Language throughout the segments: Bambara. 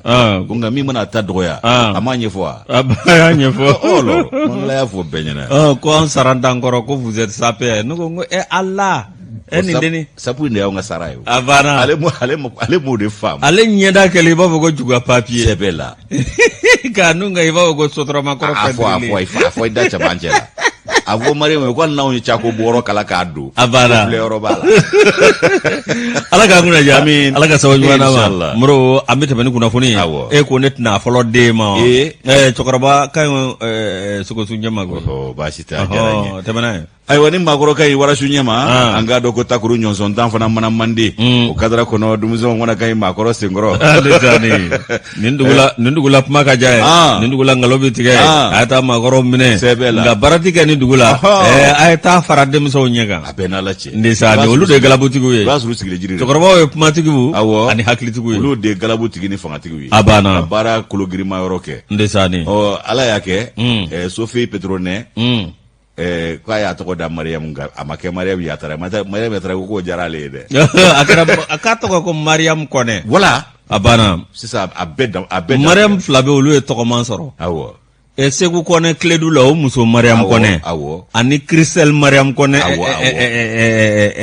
ta. Ko nka min mana a ta dɔgɔya, a m'a ɲɛfɔ wa? A y'a ɲɛfɔ. Ɔ Mandela y'a fɔ bɛɛ ɲɛna. Ko an sara t'an kɔrɔ, ko vous êtes sapé. Ne ko n ko e Ala, e nin denni. Sapu in de y'anw ka sara ye o. A banna. Ale m'o de faamu. Ale ɲɛda kɛlen i b'a fɔ ko juga papier. Sɛbɛ la. K'a nun kɛ i b'a fɔ ko sotarama kɔrɔ. A fɔ, a fɔ, a fɔ i da cɛmancɛ la. A fɔ Mariam ye ko hali n'anw ye cako bɔrɔ kala k'a don. A banna. Filɛ yɔrɔ b'a la. Ala k'an kunna diya. Amin. Ala ka sababu ɲuman d'an ma. Inshallah. Moro, an bɛ tɛmɛ ni kunnafoni ye. Awɔ. E ko ne tɛna a fɔlɔ den ma. Ee. Cɛkɔrɔba ka ɲi sogosu ɲɛ ma koyi. Ɔhɔ, baasi tɛ, a diyara n ye. Ɔhɔ, tɛmɛ n'a ye. Ayiwa, ni maakɔrɔ ka ɲi warasu ɲɛ ma, Ah. an k'a dɔn ko takuru ɲɔnsɔntan fana mana man di. O kadara kɔnɔ, denmisɛnw fana ka ɲi maakɔrɔ senkɔrɔ. Ale ta nin nin dugu la, nin dugu la kuma ka diya ye. Ah. Nin dugu la nkalon bɛ tigɛ ye. Ah. A ye taa maakɔrɔw minɛ. Sɛbɛ la. Nka baara ti kɛ nin dugu la. Ɔhɔ. A ye taa fara denmisɛnw ɲɛ kan. A bɛɛ n'Ala cɛ. Ndesa ni olu de ye galabutigiw ye. I b'a sɔrɔ u sigilen jiri de. Cɛkɔrɔbaw ye kumatigiw Awɔ. ani hakilitigiw ye. Olu de ye galabutigi ni fangatigiw ye. A banna. Ka baara kologirima yɔrɔ kɛ. Ndesa ni. Ɔ, Ala y'a kɛ, Sophie Pétronin, k'a y'a tɔgɔ da Mariam, nka a ma kɛ Mariam Yatara. Mariam Yatara ko k'o diyara ale ye dɛ. A kɛra a k'a tɔgɔ ko Mariam Kɔnɛ. Voilà. A banna. Sisan a bɛɛ Mariam fila bɛ, olu ye tɔgɔman sɔrɔ. Segu Kɔnɛ Kiledu la, o muso Mariam Kɔnɛ. Ani Christelle Mariam Kɔnɛ.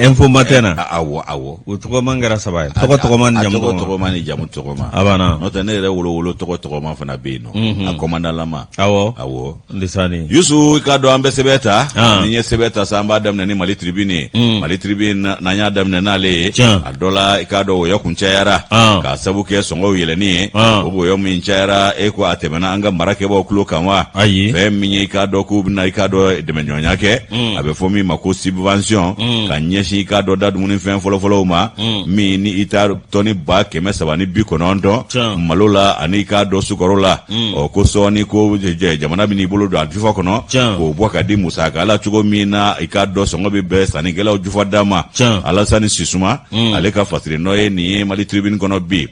Info Matin na. Awɔ awɔ. O tɔgɔman kɛra saba ye. Tɔgɔ tɔgɔman ni A jamu tɔgɔ tɔgɔman. Tɔgɔma ni jamu tɔgɔma. A banna. N'o tɛ, ne yɛrɛ wolo tɔgɔ tɔgɔma fana bɛ yen nɔ. A kɔmandalama. Awɔ. Ndesani. Yusu, i k'a dɔn an bɛ sɛbɛn ta. Ah. Ni n ye sɛbɛn ta sa, an b'a daminɛ ni Mali Tribune ye. Mali Tribune, n'an y'a daminɛ n'ale ye. A dɔ la, i k'a dɔn wɔyɔ kun cayara. Ah. K'a sabu kɛ sɔngɔw yɛlɛnni ye. Ah. O wɔyɔ min cayara, e ko a tɛmɛna an ka marakɛbaw tulo kan wa? Ayi. Fɛn min ye, i k'a dɔn k'u bɛna, i k'a dɔn, dɛmɛɲɔgɔnya kɛ. A bɛ fɔ min ma ko subvention. Ka ɲɛsin, i k'a dɔn, da dumunifɛn fɔlɔfɔlɔw ma. Min ni i t'a tɔni 390 malo la ani, i k'a dɔn, sukaro la. Ɔ, ko sɔɔni ko jamana bɛn'i bolo don a jufa kɔnɔ k'o bɔ ka di musaka la cogo min na, i k'a dɔn, sɔngɔ bɛ bɛn sannikɛlaw jufa da ma. Alasani Sisuma, ale ka fasiri nɔ ye nin ye Mali Tribune kɔnɔ bi.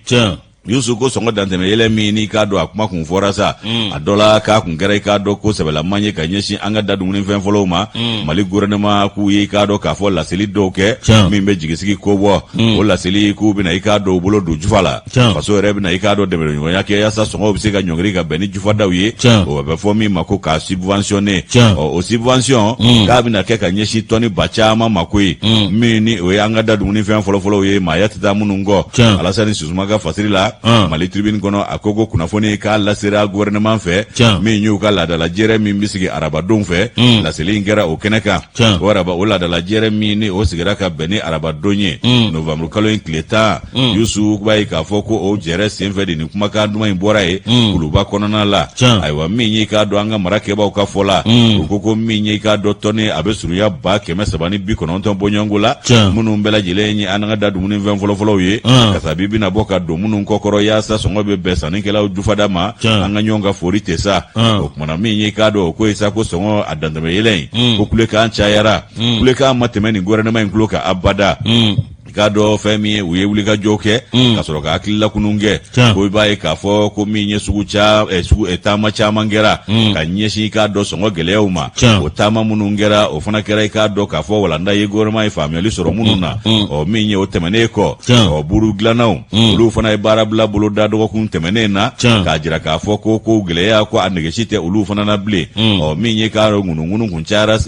Yusu, ko sɔngɔ dantɛmɛ yɛlɛ min n'i k'a dɔn a kuma kun fɔra sa, a dɔ la k'a kun kɛra, i k'a dɔn, ko sɛbɛlaman ye ka ɲɛsin an ka da dumunifɛn fɔlɔw ma. Mali gouvernement k'u ye, i k'a dɔn k'a fɔ, laseli dɔw kɛ min bɛ jigisigi ko bɔ. O laseli k'u bɛna, i k'a dɔn, u bolo don jufa la. Faso yɛrɛ bɛna, i k'a dɔn, dɛmɛɲɔgɔnya kɛ yaasa sɔngɔw bɛ se ka ɲɔngiri ka bɛn ni jufadaw ye. O bɛ fɔ min ma ko k'a subventionner. Ɔ, o subvention k'a bɛna kɛ ka ɲɛsin tɔni ba caman ma koyi, min ni o ye an ka da dumunifɛn fɔlɔfɔlɔw ye, maaya tɛ taa minnu kɔ. Alasani Sisuma ka fasiri la Mali Tribune kɔnɔ, a ko ko kunnafoni k'a lasera gouvernement fɛ, min y'u ka laadalajɛrɛ min bɛ sigi arabadon fɛ. Laseli in kɛra o kɛnɛ kan. O araba, o laadalajɛrɛ min ni o sigira ka bɛn ni arabadon ye, novembre kalo in tile 10, Yusu b'a ye k'a fɔ ko o jɛrɛ senfɛ de nin kumakan duman in bɔra ye kuluba kɔnɔna la. Ayiwa, min ye, i k'a dɔn, an ka marakɛbaw ka fɔ la, u ko ko min ye, i k'a dɔn, tɔni a bɛ surunya 390 bɔɲɔgɔnko la, minnu bɛɛ lajɛlen ye an ka da dumunifɛn fɔlɔfɔlɔw ye, kasabi bɛna bɔ ka don minnu kɔkɔrɔ yaasa sɔngɔ bɛ bɛn sannikɛlaw jufada ma. An ka ɲɔgɔn ka fori tɛ sa. O kumana, min ye, i k'a dɔn, o ko ye sa ko sɔngɔ a dantɛmɛ yɛlɛ in, ko kulekan cayara, kulekan ma tɛmɛ nin gouvernement in tulo kan abada. I k'a dɔn, fɛn min ye, u ye wulikajɔ kɛ ka sɔrɔ ka hakililakunun kɛ. Ko i b'a ye k'a fɔ ko min ye sugu ca sugu taama caman kɛra ka ɲɛsin, i k'a dɔn, sɔngɔ gɛlɛyaw ma. O taama minnu kɛra, o fana kɛra, i k'a dɔn k'a fɔ, walanda ye, gouvernement ye faamuyali sɔrɔ minnu na. Ɔ, min ye o tɛmɛnen kɔ, ɔ, buru dilannaw, olu fana ye baarabila boloda dɔgɔkun tɛmɛnen na, k'a jira k'a fɔ ko kow gɛlɛya, ko a negesi tɛ olu fana na bilen. Ɔ, min ye k'a dɔn, ŋunuŋunu kun cayara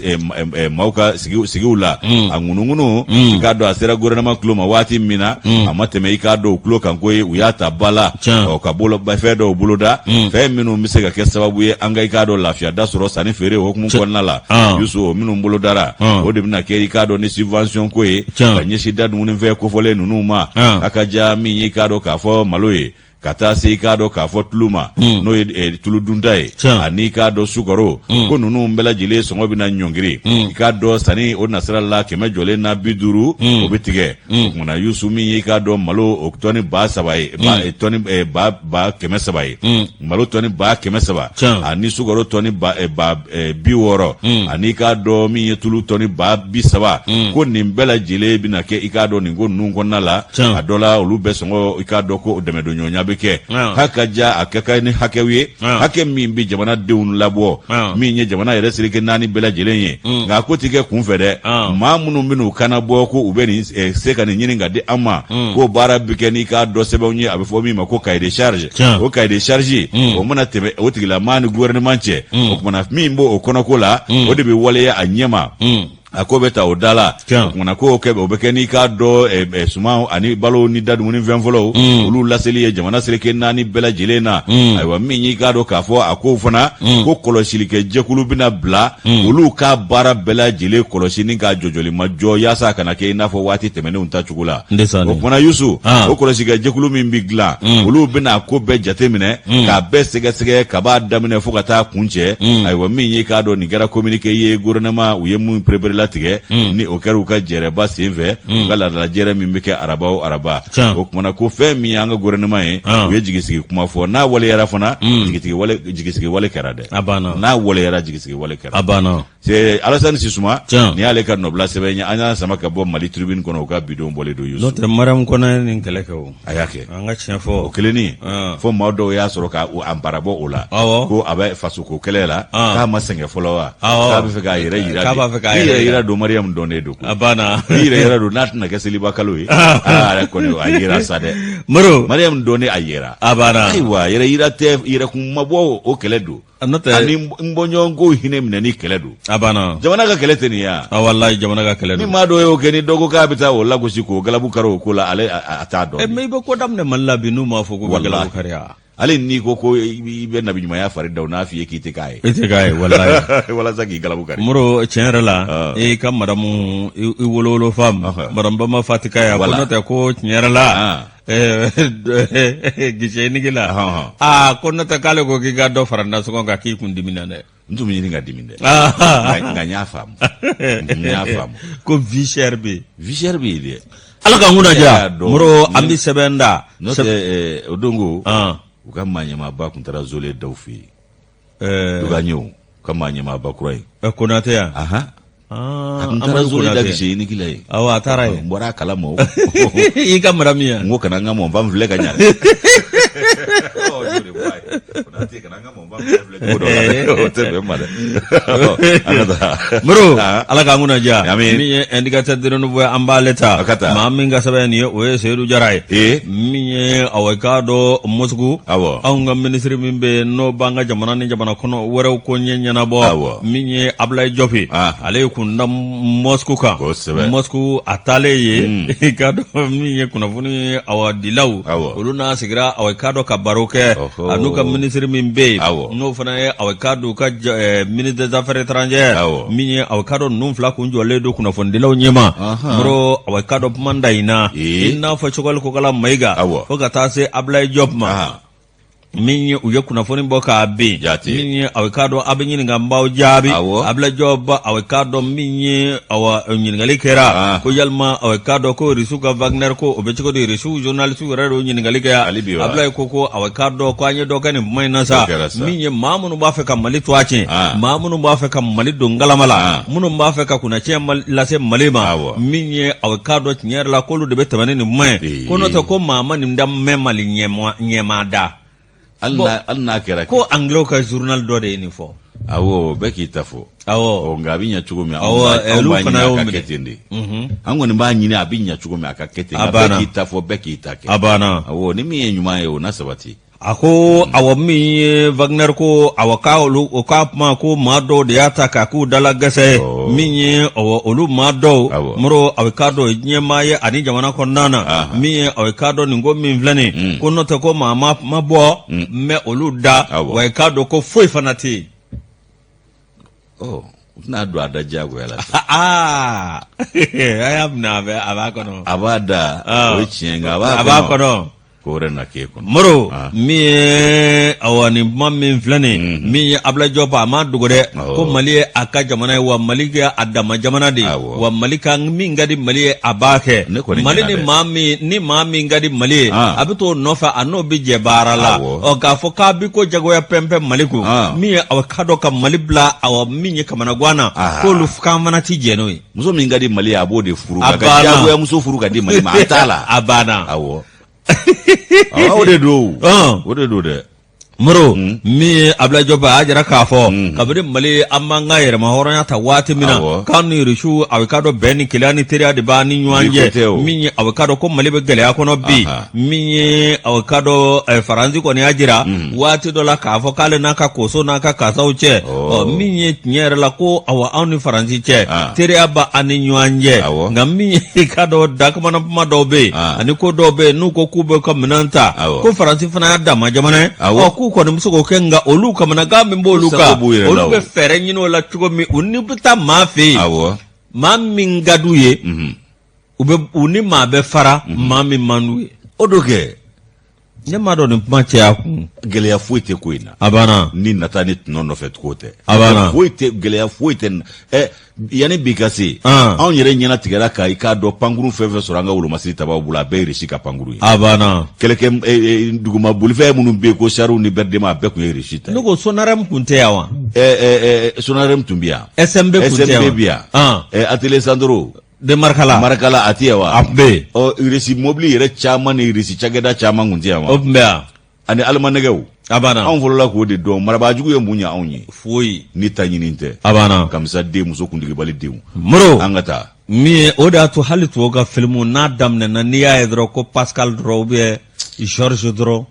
maaw ka sigiw la. A ŋunuŋunu, i k'a dɔn, a sera gouvernement tulo ma waati min na, a ma tɛmɛ, i k'a dɔn, u tulo kan ko ye u y'a ta ba la. Ɔ, ka bolo fɛn dɔw boloda, fɛn minnu bɛ se ka kɛ sababu ye an ka, i k'a dɔn, lafiya da sɔrɔ sanni feere hukumu kɔnɔna la. Yusu, o minnu bolodara, o de bɛna kɛ, i k'a dɔn, ni subvention ko ye ka ɲɛsin da dumunifɛn kofɔlen ninnu ma. A ka ja min ye, i k'a dɔn k'a fɔ, malo ye, ka taa se, i k'a dɔn k'a fɔ, tulu ma, n'o ye tulu dunta ye, ani, i k'a dɔn, sukaro, ko ninnu bɛɛ lajɛlen sɔngɔ bɛna ɲɔngiri, i k'a dɔn, sanni o nasira la 150 o bɛ tigɛ. O kumana, Yusu, min ye, i k'a dɔn, malo o tɔni 3000 ye, tɔni 300 ye, malo tɔni 300, ani sukaro tɔni 60 000, ani, i k'a dɔn, min ye tulu tɔni 30 000, ko nin bɛɛ lajɛlen bɛna kɛ, i k'a dɔn, nin ko ninnu kɔnɔna la. A dɔ la, olu bɛɛ sɔngɔ, i k'a dɔn ko dɛmɛdonɲɔgɔnya bɛ kɛ k'a ka ja a ka kan ni hakɛw ye hakɛ min bɛ jamanadenw labɔ min ye jamana yɛrɛ seleke naani bɛɛ lajɛlen ye mm. nka a ko tɛ kɛ kunfɛ dɛ maa minnu bɛ n'u kana bɔ ko u bɛ nin eh, se ka nin ɲini ka di an ma mm. k'o baara bɛ kɛ n'i k'a dɔn sɛbɛnw ye a bɛ fɔ min ma ko cahier de charge o cahier de charge mm. o mana tɛmɛ o tigilamaa ni gouvernement cɛ o kumana min b'o kɔnɔko la o de bɛ waleya a ɲɛma a ko bɛ ta o da la o kumana ko kɛ o bɛ kɛ n'i k'a dɔn eh, eh, suman ani balo ni da dumuni fɛn fɔlɔw mm. olu laseli ye jamana seleke naani bɛɛ lajɛlen na mm. ayiwa min y'i k'a dɔn k'a fɔ a ko fana mm. ko kɔlɔsilikɛ jɛkulu bɛna bila olu ka baara bɛɛ lajɛlen kɔlɔsi ni k'a jɔjɔli ma jɔ yaasa a kana kɛ i n'a fɔ waati tɛmɛnenw ta cogo la o kumana yusu ah. o kɔlɔsikɛ jɛkulu min bɛ dilan olu bɛna a ko bɛɛ jateminɛ k'a bɛɛ sɛgɛsɛgɛ ka b'a daminɛ fo ka taa kuncɛ ayiwa min y'i k'a dɔn nin kɛra communiqué ye gouvernement u ye mun pereperelatigɛ ni o kɛra u ka jɛrɛba senfɛ u ka laadala jɛrɛ min bɛ kɛ araba o araba o kumana ko fɛn min y'an ka gouvernement ye ah. u ye jigisigi kuma fɔ n'a waleyara fana jigisigi wale kɛra dɛ n'a waleyara jigisigi wale kɛra a banna c'est Alassane Sisuma nin y'ale ka nɔbila sɛbɛn ye an y'a sama ka bɔ Mali Tribune kɔnɔ u ka bi don bɔlen don Yusu n'o tɛ Mariam Kɔnɛ ye nin kɛlɛ kɛ o a y'a kɛ an ka tiɲɛ fɔ o kelennin ah. fo maa dɔw y'a sɔrɔ ka anbarabɔ o la ko a bɛ fasoko kɛlɛ la ah. k'a ma sɛgɛn fɔlɔ wa k'a bɛ fɛ k'a yɛrɛ yira k'a b'a fɛ k'a yɛrɛ yira don Mariam dɔnnen don a banna ni yɛrɛ yira don n'a tɛna kɛ seliba kalo ye ah. a yɛrɛ kɔni a yera sa dɛ Moro Mariam dɔnnen a yera a banna ayiwa yɛrɛ yira tɛ yɛrɛkun mabɔ o kɛlɛ don N'o tɛ ani n bɔɲɔgɔnko hinɛ minɛ ni kɛlɛ don a banna jamana ka kɛlɛ tɛ nin ye wa walayi jamana ka kɛlɛ don ni maa dɔ y'o kɛ ni dɔ ko k'a bɛ taa o lagosi k'o galabu kari o ko la ale a t'a dɔn mais i bɛ ko daminɛ Mali la bi n'u m'a fɔ k'u bɛ galabu kari wa hali n'i ko ko i bɛ nabi ɲumanya fari da o n'a f'i ye k'i tɛ k'a ye i tɛ k'a ye walayi walasa k'i galabu kari Moro tiɲɛ yɛrɛ la i ka madamu i wolowolofa madame Bamba Fatika ya ko n'o tɛ ko tiɲɛ yɛrɛ la guichet unique la aa ko n'o tɛ k'ale ko k'i ka dɔ fara nasɔngɔ kan k'i kun dimina dɛ n tun bɛ ɲini ka dimi dɛ nka n y'a faamu n y'a faamu ko vie chère bɛ yen vie chère bɛ yen dɛ ala k'an kunna diya Moro an bɛ sɛbɛn da n'o tɛ o don ko u ka maa ɲɛmaaba tun taara zole daw fɛ yen dugaɲɛw ka maa ɲɛmaaba kura ye Konatɛ yan a tun taara zole da guichet unique la yen awɔ a taara yen n bɔra a kalama o i ka madame ya n ko kana n ka mɔnfan filɛ ka ɲa dɛ o tɛ bɛn ma dɛ an ka taa Moro ala k'an kunna diya min ye indicateur du renouveau ye an b'ale ta a ka taa maa min ka sɛbɛn nin ye o ye Seyidu Jara ye min ye awa i k'a dɔn Moscou awɔ anw ka minisiri min bɛ yen n'o b'an ka jamana ni jamana kɔnɔ wɛrɛw ko ɲɛ ɲɛnabɔ awɔ min ye Ablaye Diop ye ah. ale ye kun da Moscou kan kosɛbɛ Moscou a taalen yen hmm. i k'a dɔn min ye kunnafoni awa dilaw olu n'a sigira awa i k'a dɔn ka baro kɛ a n'u ka minisiri min bɛ yen n'o fana ye awa i k'a dɔn u ka eh, ministre des affaires étrangères min ye awa i k'a dɔn ninnu fila kun jɔlen don kunnafonidilaw ɲɛma Moro awa i k'a dɔn kuma da in na i n'a fɔ Choguel Kokala Mayiga fo ka taa se Ablaye Diop ma min ye u ye kunnafoni bɔ k'a bin min ye aw k'a dɔn a bɛ ɲininka n b'aw jaabi Ablaye Diop aw k'a dɔn min ye awa ɲininkali kɛra ah. ko yalima aw k'a dɔn ko Irisiw ka Wagner ko o bɛ cogo di Irisiw journaliste yɛrɛ de ɲininkali kɛ Ablaye ko aw k'a dɔn ko an ye dɔ kɛ nin kuma in na sa min ye maa minnu b'a fɛ ka Mali to a tiɲɛ ah. maa minnu b'a fɛ ka Mali don galama la ah. minnu b'a fɛ ka kunnatiɲɛ lase Mali ma min ye aw k'a dɔn tiɲɛ yɛrɛ la k'olu de bɛ tɛmɛ ni nin kuma ye ko n'o tɛ ko maa ma nin da mɛn Mali ɲɛmaa da hali n'a kɛra ko anglais ka journal dɔ de ye nin fɔ awɔ bɛɛ k'i ta fɔ awɔ nka a bɛ ɲɛ cogo min anw b'a ɲini a ka kɛ ten de an kɔni b'a ɲini a bɛ ɲɛ cogo min a ka kɛ ten nka bɛɛ k'i ta fɔ bɛɛ k'i ta kɛ a banna awɔ ni min ye ɲuman ye o na sabati A ko awa min ye Wagner ko awa k'a olu o k'a kuma ko maa dɔw de y'a ta k'a k'u dala gɛsɛ min ye awa olu maa dɔw Moro aw k'a dɔn ɲɛmaa ye ani jamana kɔnɔna na min ye aw k'a dɔn nin ko min filɛ nin ko n'o tɛ ko maa ma kuma bɔ mɛn olu da wa i k'a dɔn ko foyi fana tɛ yen u tɛna don a da diyagoya la aa a y'a minɛ a bɛ a b'a kɔnɔ a b'a da o ye tiɲɛ nka a b'a kɔnɔ ko wɛrɛ na k'e kɔnɔ Moro min ye awa nin kuma min filɛ nin min ye Ablaye Diop a ma dogo dɛ ko Mali ye a ka jamana ye wa Mali kɛ a dama jamana de ye wa Mali ka min ka di Mali ye a b'a kɛ Mali ni maa min ni maa min ka di Mali ye a bɛ t'o nɔfɛ a n'o bɛ jɛ baara la ɔ k'a fɔ k'a bɛ ko jagoya pɛnpɛn Mali kun min ye awa k'a dɔn ka Mali bila awa min ye kamanagan na k'olu k'an fana ti jɛn n'o ye muso min ka di Mali ye a b'o de furu ka diyagoya muso furu ka di Mali ma an t'a la a banna awɔ O de don, o de don dɛ. Moro min ye Abdoulaye Diop a y'a jira k'a fɔ kabini Mali an b'an ka yɛrɛmahɔrɔnya ta waati min na k'an ni Irisiw a k'a dɔn bɛn ni kelenya ni teriya de b'an ni ɲɔgɔn cɛ min ye a k'a dɔn ko Mali bɛ gɛlɛya kɔnɔ bi min ye a k'a dɔn Faransi kɔni y'a jira waati dɔ la k'a fɔ k'ale n'a ka koso n'a ka kasaw cɛ ɔ min ye tiɲɛ yɛrɛ la ko awa anw ni Faransi cɛ teriya b'an ni ɲɔgɔn cɛ nka min ye i k'a dɔn dakamana kuma dɔw bɛ yen ani ko dɔw bɛ yen n'u ko k'u bɛ ka minɛn ta ko Faransi fana y'a dama jamana ye ɔ k'u kɔni bɛ se k'o kɛ nka olu kamanagan min b'olu kan olu bɛ fɛɛrɛ ɲini o la cogo min u ni bɛ taa maa fɛ yen maa min ka d'u ye u bɛ u ni maa bɛ fara maa min man d'u ye o don kɛ ne m'a dɔn nin kuma cɛya kun gɛlɛya foyi tɛ ko in na a banna ni nata ni tɔnɔ nɔfɛ cogo tɛ a banna foyi tɛ gɛlɛya foyi tɛ ɛ yanni bi ka se anw yɛrɛ ɲɛna tigɛra ka i k'a dɔn pankurun fɛn fɛn sɔrɔ an ka wolomasiri tabaw bolo a bɛɛ ye Irisi ka pankurun ye a banna kɛlɛkɛ duguma bolifɛn minnu bɛ yen ko sariw ni bɛridema a bɛɛ tun ye Irisi ta ye ne ko Sonarem tun tɛ yan wa ɛ Sonarem tun bɛ yan SMB tun tɛ yan SMB bɛ yan atelier Sandro de Marakala Marakala a tɛ yan wa a tun bɛ yen ɔ Irisi mobili yɛrɛ caman ni Irisi cakɛda caman tun tɛ yan wa o tun bɛ yan ani alimanɛgɛw a banna anw fɔlɔla k'o de dɔn marabaajugu ye mun ɲɛ anw ye foyi ni ta ɲini tɛ a banna kamisa den muso kuntigibali denw Moro an ka taa min ye o de y'a to hali tubabu ka filimu n'a daminɛna n'i y'a ye dɔrɔn ko Pascal dɔrɔn ou bien Georges dɔrɔn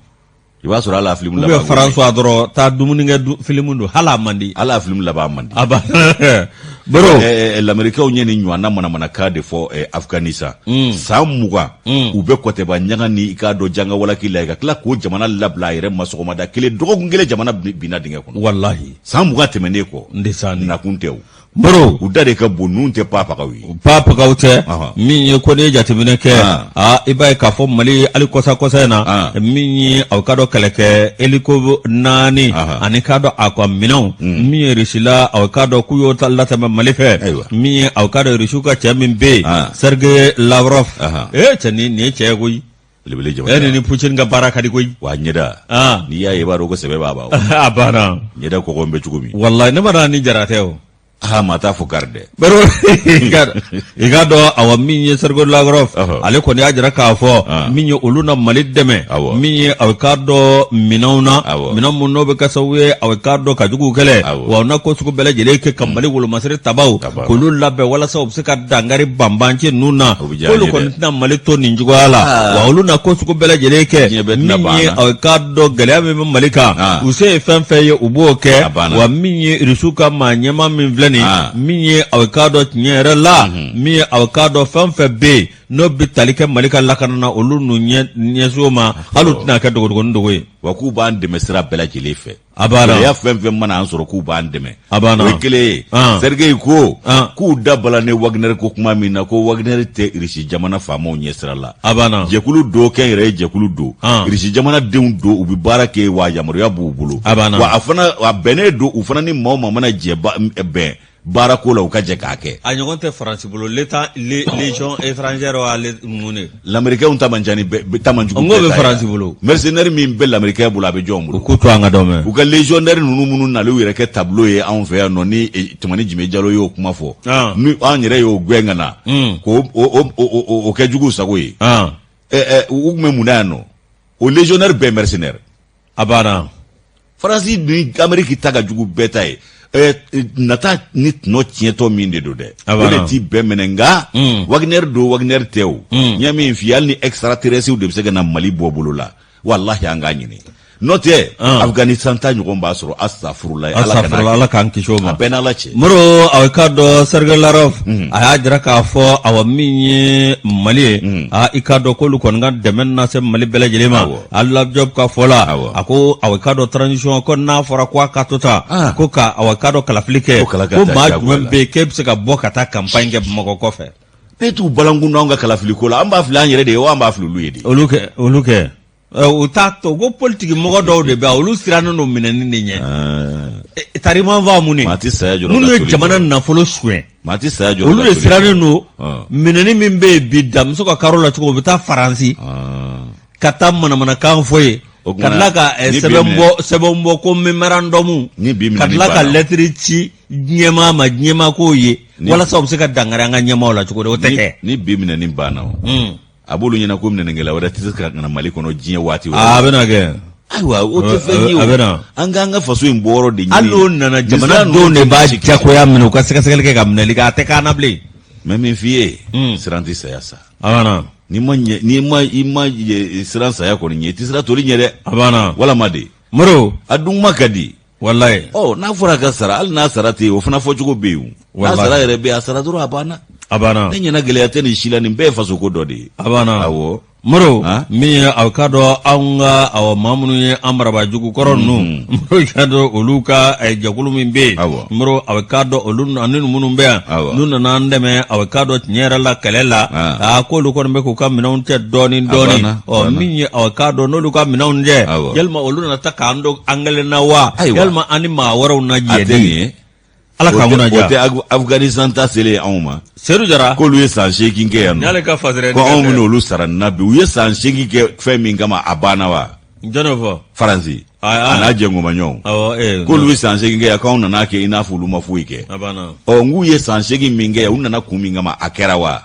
i b'a sɔrɔ hali a filimu laban ou bien François dɔrɔn taa dumunikɛ filimu don hali a man di hali a filimu laban man di a banna Moro lamerikɛnw ye nin ɲɔgɔnna manamanakan de fɔ Afganistan san 20 u bɛ kɔtɛba ɲaga ni i k'a dɔn janga walaki la ka tila k'o jamana labila a yɛrɛ ma sɔgɔmada kelen dɔgɔkun kelen jamana binna dingɛ kɔnɔ walahi san 20 tɛmɛnen kɔ n nakun tɛ o Moro u da de ka bon ninnu tɛ papagaw ye papagaw tɛ min ye ko n'i ye jateminɛ kɛ aa i b'a ye k'a fɔ Mali hali kɔsa kɔsa in na min ye aw k'a dɔn kɛlɛkɛ hélico naani ani k'a dɔn a ka minɛnw min ye Russie la aw k'a dɔn k'u y'o latɛmɛ Mali fɛ min ye aw k'a dɔn Russiw ka cɛ min bɛ yen Sergei Lavrov ee cɛ nin ye cɛ ye koyi belebele jamana e ni Poutine ka baara ka di koyi wa ɲɛda n'i y'a ye i b'a dɔn ko sɛbɛ b'a ba a banna ɲɛda kɔgɔ bɛ cogo min walayi ne ma dɔn ni jara tɛ o aa maa t'a fɔ kari dɛ i k'a dɔn awa min ye Sergei Lavrov ale kɔni y'a jira k'a fɔ min ye olu na Mali dɛmɛ min ye aw k'a dɔn minɛnw na minɛn minnu n'o bɛ kɛ sababu ye aw k'a dɔn ka juguw kɛlɛ wa u na ko sugu bɛɛ lajɛlen kɛ ka Mali wolomasiri tabaw k'olu labɛn walasa u bɛ se ka dankari banbanci ninnu na k'olu kɔni tɛna Mali to nin cogoya la wa olu na ko sugu bɛɛ lajɛlen kɛ min ye aw k'a dɔn gɛlɛya min bɛ Mali kan u se ye fɛn fɛn ye u b'o kɛ wa min ye Irisiw ka maa ɲɛmaa min filɛ nin min ye aw k'a dɔn tiɲɛ yɛrɛ la min ye aw k'a dɔn fɛn fɛn bɛ yen n'o bɛ tali kɛ Mali ka lakana na olu n'u ɲɛsin o ma hali u tɛna kɛ dogodogonin dogo ye wa k'u b'an dɛmɛ sira bɛɛ lajɛlen fɛ A banna. Gɛlɛya fɛn fɛn mana an sɔrɔ k'u b'an dɛmɛ. A banna. O ye kelen ye. An. Sergei ko. An. K'u da bala ni Wagner ko kuma min na ko Wagner tɛ Irisi jamana faamaw ɲɛsira la. A banna. Jɛkulu don kɛnyɛrɛye jɛkulu don. An. Irisi jamana denw don u bɛ baara kɛ wa yamaruya b'u bolo. A banna. Wa a fana a bɛnnen don u fana ni maa o maa mana jɛ bɛn baarako la u ka jɛ k'a kɛ. A ɲɔgɔn tɛ Faransi bolo l'état légion étrangère wa mun de. Lamɛrikɛnw ta man ca ni bɛɛ ta man jugu N k'o bɛ Faransi bolo. Mercenaire min bɛ lamɛrikɛn bolo a bɛ jɔn bolo. U k'u to an ka dɔ mɛn. U ka légionnaire ninnu minnu nalen u yɛrɛ kɛ tableau ye anw fɛ yan nɔ ni Tumani Jime Jalo y'o kuma fɔ. Ni an yɛrɛ y'o gɛn ka na. K'o o kɛ juguw sago ye. Ɛ u tun bɛ mun na yan nɔ? O légionnaire bɛɛ mercenaire. A banna. Faransi ni Ameriki ta ka jugu bɛɛ ta ye. Nata ni tɔnɔ tiɲɛtɔ min de don dɛ. O de ti bɛɛ minɛ nka Wagner don Wagner tɛ o. N ye min f'i ye hali ni extraterrestres de bɛ se ka na Mali bɔ bolo la walahi an k'a ɲini. N'o tɛ Afganistan ta ɲɔgɔn b'a sɔrɔ asafurulayi ala k'an kisi o ma. A bɛɛ n'Ala cɛ. Moro aw k'a dɔn Sergei Lavrov a y'a jira k'a fɔ awa min ye Mali ye aa i k'a dɔn k'olu kɔni ka dɛmɛ na se Mali bɛɛ lajɛlen ma. Abdoulaye Diop ka fɔ la a ko aw k'a dɔn transition ko n'a fɔra ko a ka to tan ko ka aw k'a dɔn kalafili kɛ ko maa jumɛn bɛ yen k'e bɛ se ka bɔ ka taa campagne kɛ Bamakɔ kɔfɛ. Ne t'u balankun anw ka kalafili ko la an b'a fili an yɛrɛ de ye wa an b'a fili olu ye de. Olu kɛ olu kɛ u t'a to ko politiki mɔgɔ dɔw de bɛ yen olu sirannen don minɛni de ɲɛ. Tariman fa mun de. Maa tɛ saya jɔrɔ minnu ye jamana nafolo suɲɛ. Maa tɛ saya jɔrɔ olu de sirannen don minɛni min bɛ yen bi damuso ka karo la cogo u bɛ taa Faransi. ka taa manamanakan fɔ yen ka tila ka sɛbɛn bɔ ko memorandum ka tila ka lɛtiri ci ɲɛmaa ma ɲɛmaa k'o ye walasa u bɛ se ka dankari an ka ɲɛmaaw la cogo di o tɛ kɛ ni bi minɛni banna o A b'olu ɲɛna ko minɛnikɛla wɛrɛ tɛ se ka na Mali kɔnɔ diɲɛ waati wɛrɛ. A bɛna kɛ. Ayiwa, o tɛ fɛn ye o. A bɛna. An k'an ka faso in bɔyɔrɔ de ɲini. Hali n'o nana, jamanadenw de b'a jagoya minɛ, u ka sɛgɛsɛgɛli kɛ ka minɛli kɛ, a tɛ k'an na bilen. N bɛ min f'i ye, siran tɛ saya sa. A banna. N'i ma ɲɛ, n'i ma i ma siran saya kɔni ɲɛ, i tɛ siran toli ɲɛ dɛ. A banna. Walama de. Moro. A dun kuma ka di. Walayi. Ɔ, n'a fɔra a ka sara, hali n'a sara tɛ yen, o fana fɔcogo bɛ yen o. N'a sara yɛrɛ bɛ yen, a sara dɔrɔn, a banna. A banna. Ne ɲɛna gɛlɛya tɛ nin si la, nin bɛɛ ye fasoko dɔ de ye. A banna. Awɔ. Moro, min ye aw k'a dɔn anw ka awɔ maa minnu ye an marabaa jugu kɔrɔ ninnu, Moro, i k'a dɔn olu ka jɛkulu min bɛ yen, Moro, aw k'a dɔn olu ani minnu bɛ yan, n'u nana an dɛmɛ, aw k'a dɔn tiɲɛ yɛrɛ la kɛlɛ la, aa k'olu kɔni bɛ k'u ka minɛnw cɛ dɔɔnin dɔɔnin. Ɔ, min ye aw k'a dɔn n'olu ka minɛnw cɛ, yalima olu nana taa k'an to an kelen na wa, yalima an ni maa wɛrɛw na jɛ de? Ala k'an kunna diya. O tɛ Afganistan ta selen anw ma. Sedu Jara. K'olu ye san 8 kɛ yan nɔ. N'ale ka fasɛrɛ. Ko anw bɛna olu sara nin na bi. U ye san 8 kɛ fɛn min kama, a banna wa? Jɔn y'o fɔ? Faransi. A n'a jɛngomaɲɔgɔnw. Awɔ ee. K'olu ye san 8 kɛ yan, k'anw nana kɛ i n'a fɔ olu ma foyi kɛ. A banna. Ɔ, n k'u ye san 8 min kɛ yan, u nana kun min kama, a kɛra wa?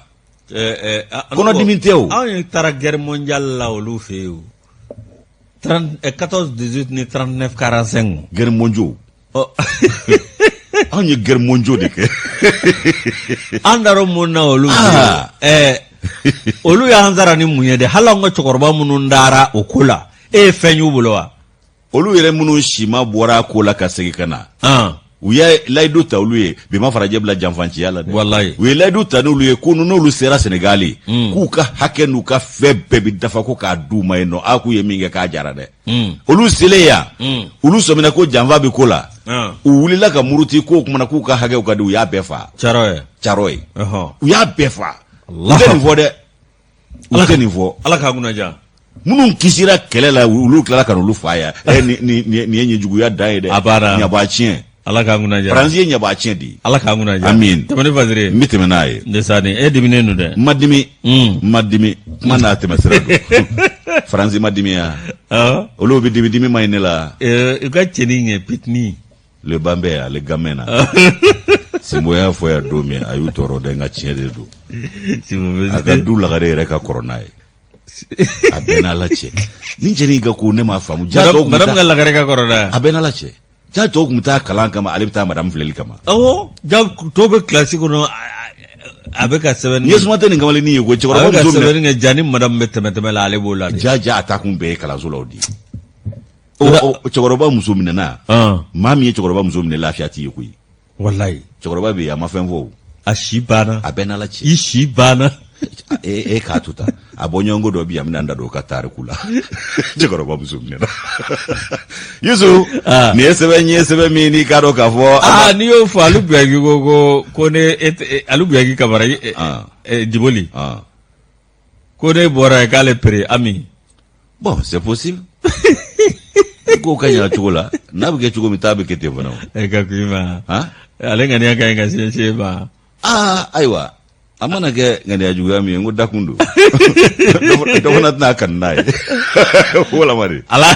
Kɔnɔdimi tɛ o. Anw ye taara guerre mondiale la olu fɛ yen o. 14 18 ni 39 45. Guerre mondiale. Anw ye guerre mondiale de kɛ. An taara mun na olu fɛ yen? Olu y'an sara ni mun ye dɛ? Hali anw ka cɛkɔrɔba minnu taara o ko la, e ye fɛn y'u bolo wa? Olu yɛrɛ minnu sima bɔra a ko la ka segin ka na, u ye layidu ta olu ye, bi ma farajɛ bila janfanciya la dɛ. Walayi. U ye layidu ta n'olu ye ko n'olu sera Senegali, k'u ka hakɛ n'u ka fɛn bɛɛ bɛ dafa, ko k'a d'u ma yen nɔ. A k'u ye min kɛ, k'a jara dɛ. Olu selen yan, olu sɔmina ko janfa bɛ ko la, u wulila ka muruti k'o kumana k'u ka hakɛw ka di, u y'a bɛɛ fa. Caro ye. Caro ye. U y'a bɛɛ fa. U tɛ nin fɔ dɛ. U tɛ nin fɔ. Ala k'a kunna diya. Minnu kisira kɛlɛ la, olu tilala ka n'olu fa yan. Ɛ, nin ye ɲɛjuguya dan ye dɛ. A banna. Ɲabaa tiɲɛ. Ala k'an kunna diya. Faransi ye ɲabaa tiɲɛ de ye. Ala k'an kunna diya. Amin. Tɛmɛ ni fasiri ye. N bɛ tɛmɛ n'a ye. Ndesan, e diminen don dɛ. N ma dimi. N ma dimi. Kuma n'a tɛmɛ sira don. Faransi ma dimi ya. Olu bɛ dimi, dimi ma ɲi ne la. I ka cɛnin ɲɛ pitini. Le banbɛ ale gamɛ na. Sinbo y'a fɔ yan don min, a y'u tɔɔrɔ dɛ, nka tiɲɛ de don. A ka du lagare yɛrɛ ka kɔrɔ n'a ye. A bɛɛ n'Ala cɛ. Nin cɛnin ka ko ne m'a faamu. Ja tɔw kun bɛ taa. Madame ka lagare ka kɔrɔ n'a ye. A bɛɛ n'Ala cɛ. Ja tɔw tun bɛ taa kalan kama, ale bɛ taa madame filɛli kama. Awɔ, ja tɔw bɛ kilasi kɔnɔ, a bɛ ka sɛbɛnni. Ɲɛsuma tɛ nin kamalennin ye ko cɛkɔrɔba muso minɛ. A bɛ ka sɛbɛnni kɛ, ja ni madame bɛ tɛmɛ tɛmɛ la, ale b'o la de. Ja ja, a taa kun bɛɛ ye kalanso la o di. Cɛkɔrɔba muso minɛna. Maa min ye cɛkɔrɔba muso minɛ, lafiya t'i ye koyi. Walayi. Cɛkɔrɔba bɛ yen, a ma fɛn fɔ o. A si banna. A bɛɛ n'Ala cɛ. I si banna. E k'a to tan, a bɔɲɔgɔnko dɔ bɛ yan, n bɛna n da don o ka tariku la. Cɛkɔrɔba muso minɛna. Yusu, nin ye sɛbɛn ye, sɛbɛn min n'i k'a dɔn k'a fɔ. Aa, n'i y'o fɔ, Alu Biyagi ko ko ne Alu Biyagi Kamara Jiboli. Ko ne bɔra yen k'ale pere Ami. Bon, c'est possible. Ko ka ɲa cogo la, n'a bɛ kɛ cogo min, taa bɛ kɛ ten fana. E ka ko i ma. Ale ŋaniya ka ɲi ka se se ma. Aa, ayiwa, a mana kɛ ŋaniya juguya min ye, n ko dakun don. Dɔ fana tɛna kanu n'a ye. Walama de. Ala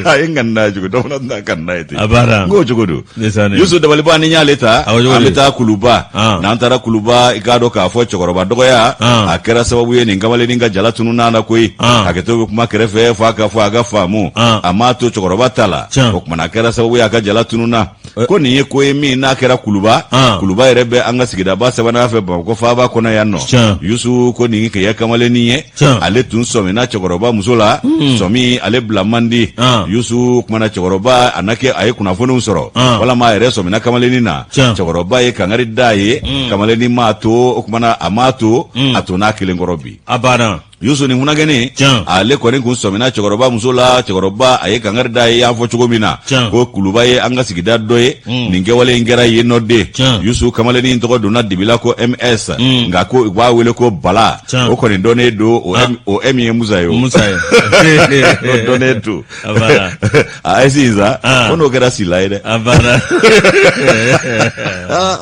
a ye n kanu n'a ye cogo, dɔ fana tɛna kanu n'a ye ten. A banna. N k'o cogo don. Yusu Dabaliba, ni y'ale ta, an bɛ taa Kuluba. N'an taara Kuluba, i k'a dɔn k'a fɔ cɛkɔrɔba dɔgɔya, a kɛra sababu ye nin kamalennin ka jala tununna na koyi. Hakɛto bɛ kuma kɛrɛfɛ fo a ka fɔ a ka faamu. A m'a to cɛkɔrɔba ta la. O tuma a kɛra sababu ye a ka jala tununna. Ko nin ye ko ye min n'a kɛra Kuluba. Kuluba yɛrɛ bɛ an ka sigidaba sabanan fɛ Bamakɔ faaba kɔnɔ yan nɔ. Yusu, ko nin kɛ kamalennin ye, ale tun sɔmina cɛkɔrɔba muso la. Sɔmi ale bila man di. Yusu, kumana cɛkɔrɔba a na kɛ a ye kunnafoniw sɔrɔ, walama a yɛrɛ sɔmina kamalennin na. Cɛkɔrɔba ye kangari da ye, kamalennin m'a to o kumana, a m'a to, a to n'a kelen kɔrɔ bi. A banna. Yusu, nin funankɛnin, ale kɔni kun sɔmina cɛkɔrɔba muso la. Cɛkɔrɔba a ye kangari da ye, y'a fɔ cogo min na ko Kuluba ye an ka sigida dɔ ye, nin kɛwale in kɛra yen nɔ de. Yusu, kamalennin tɔgɔ donna dibi la ko MS, nka ko u b'a wele ko Bala. O kɔni dɔnnen don, o M ye Musa ye, o dɔnnen don. A ye sisan ko n'o kɛra sila ye dɛ.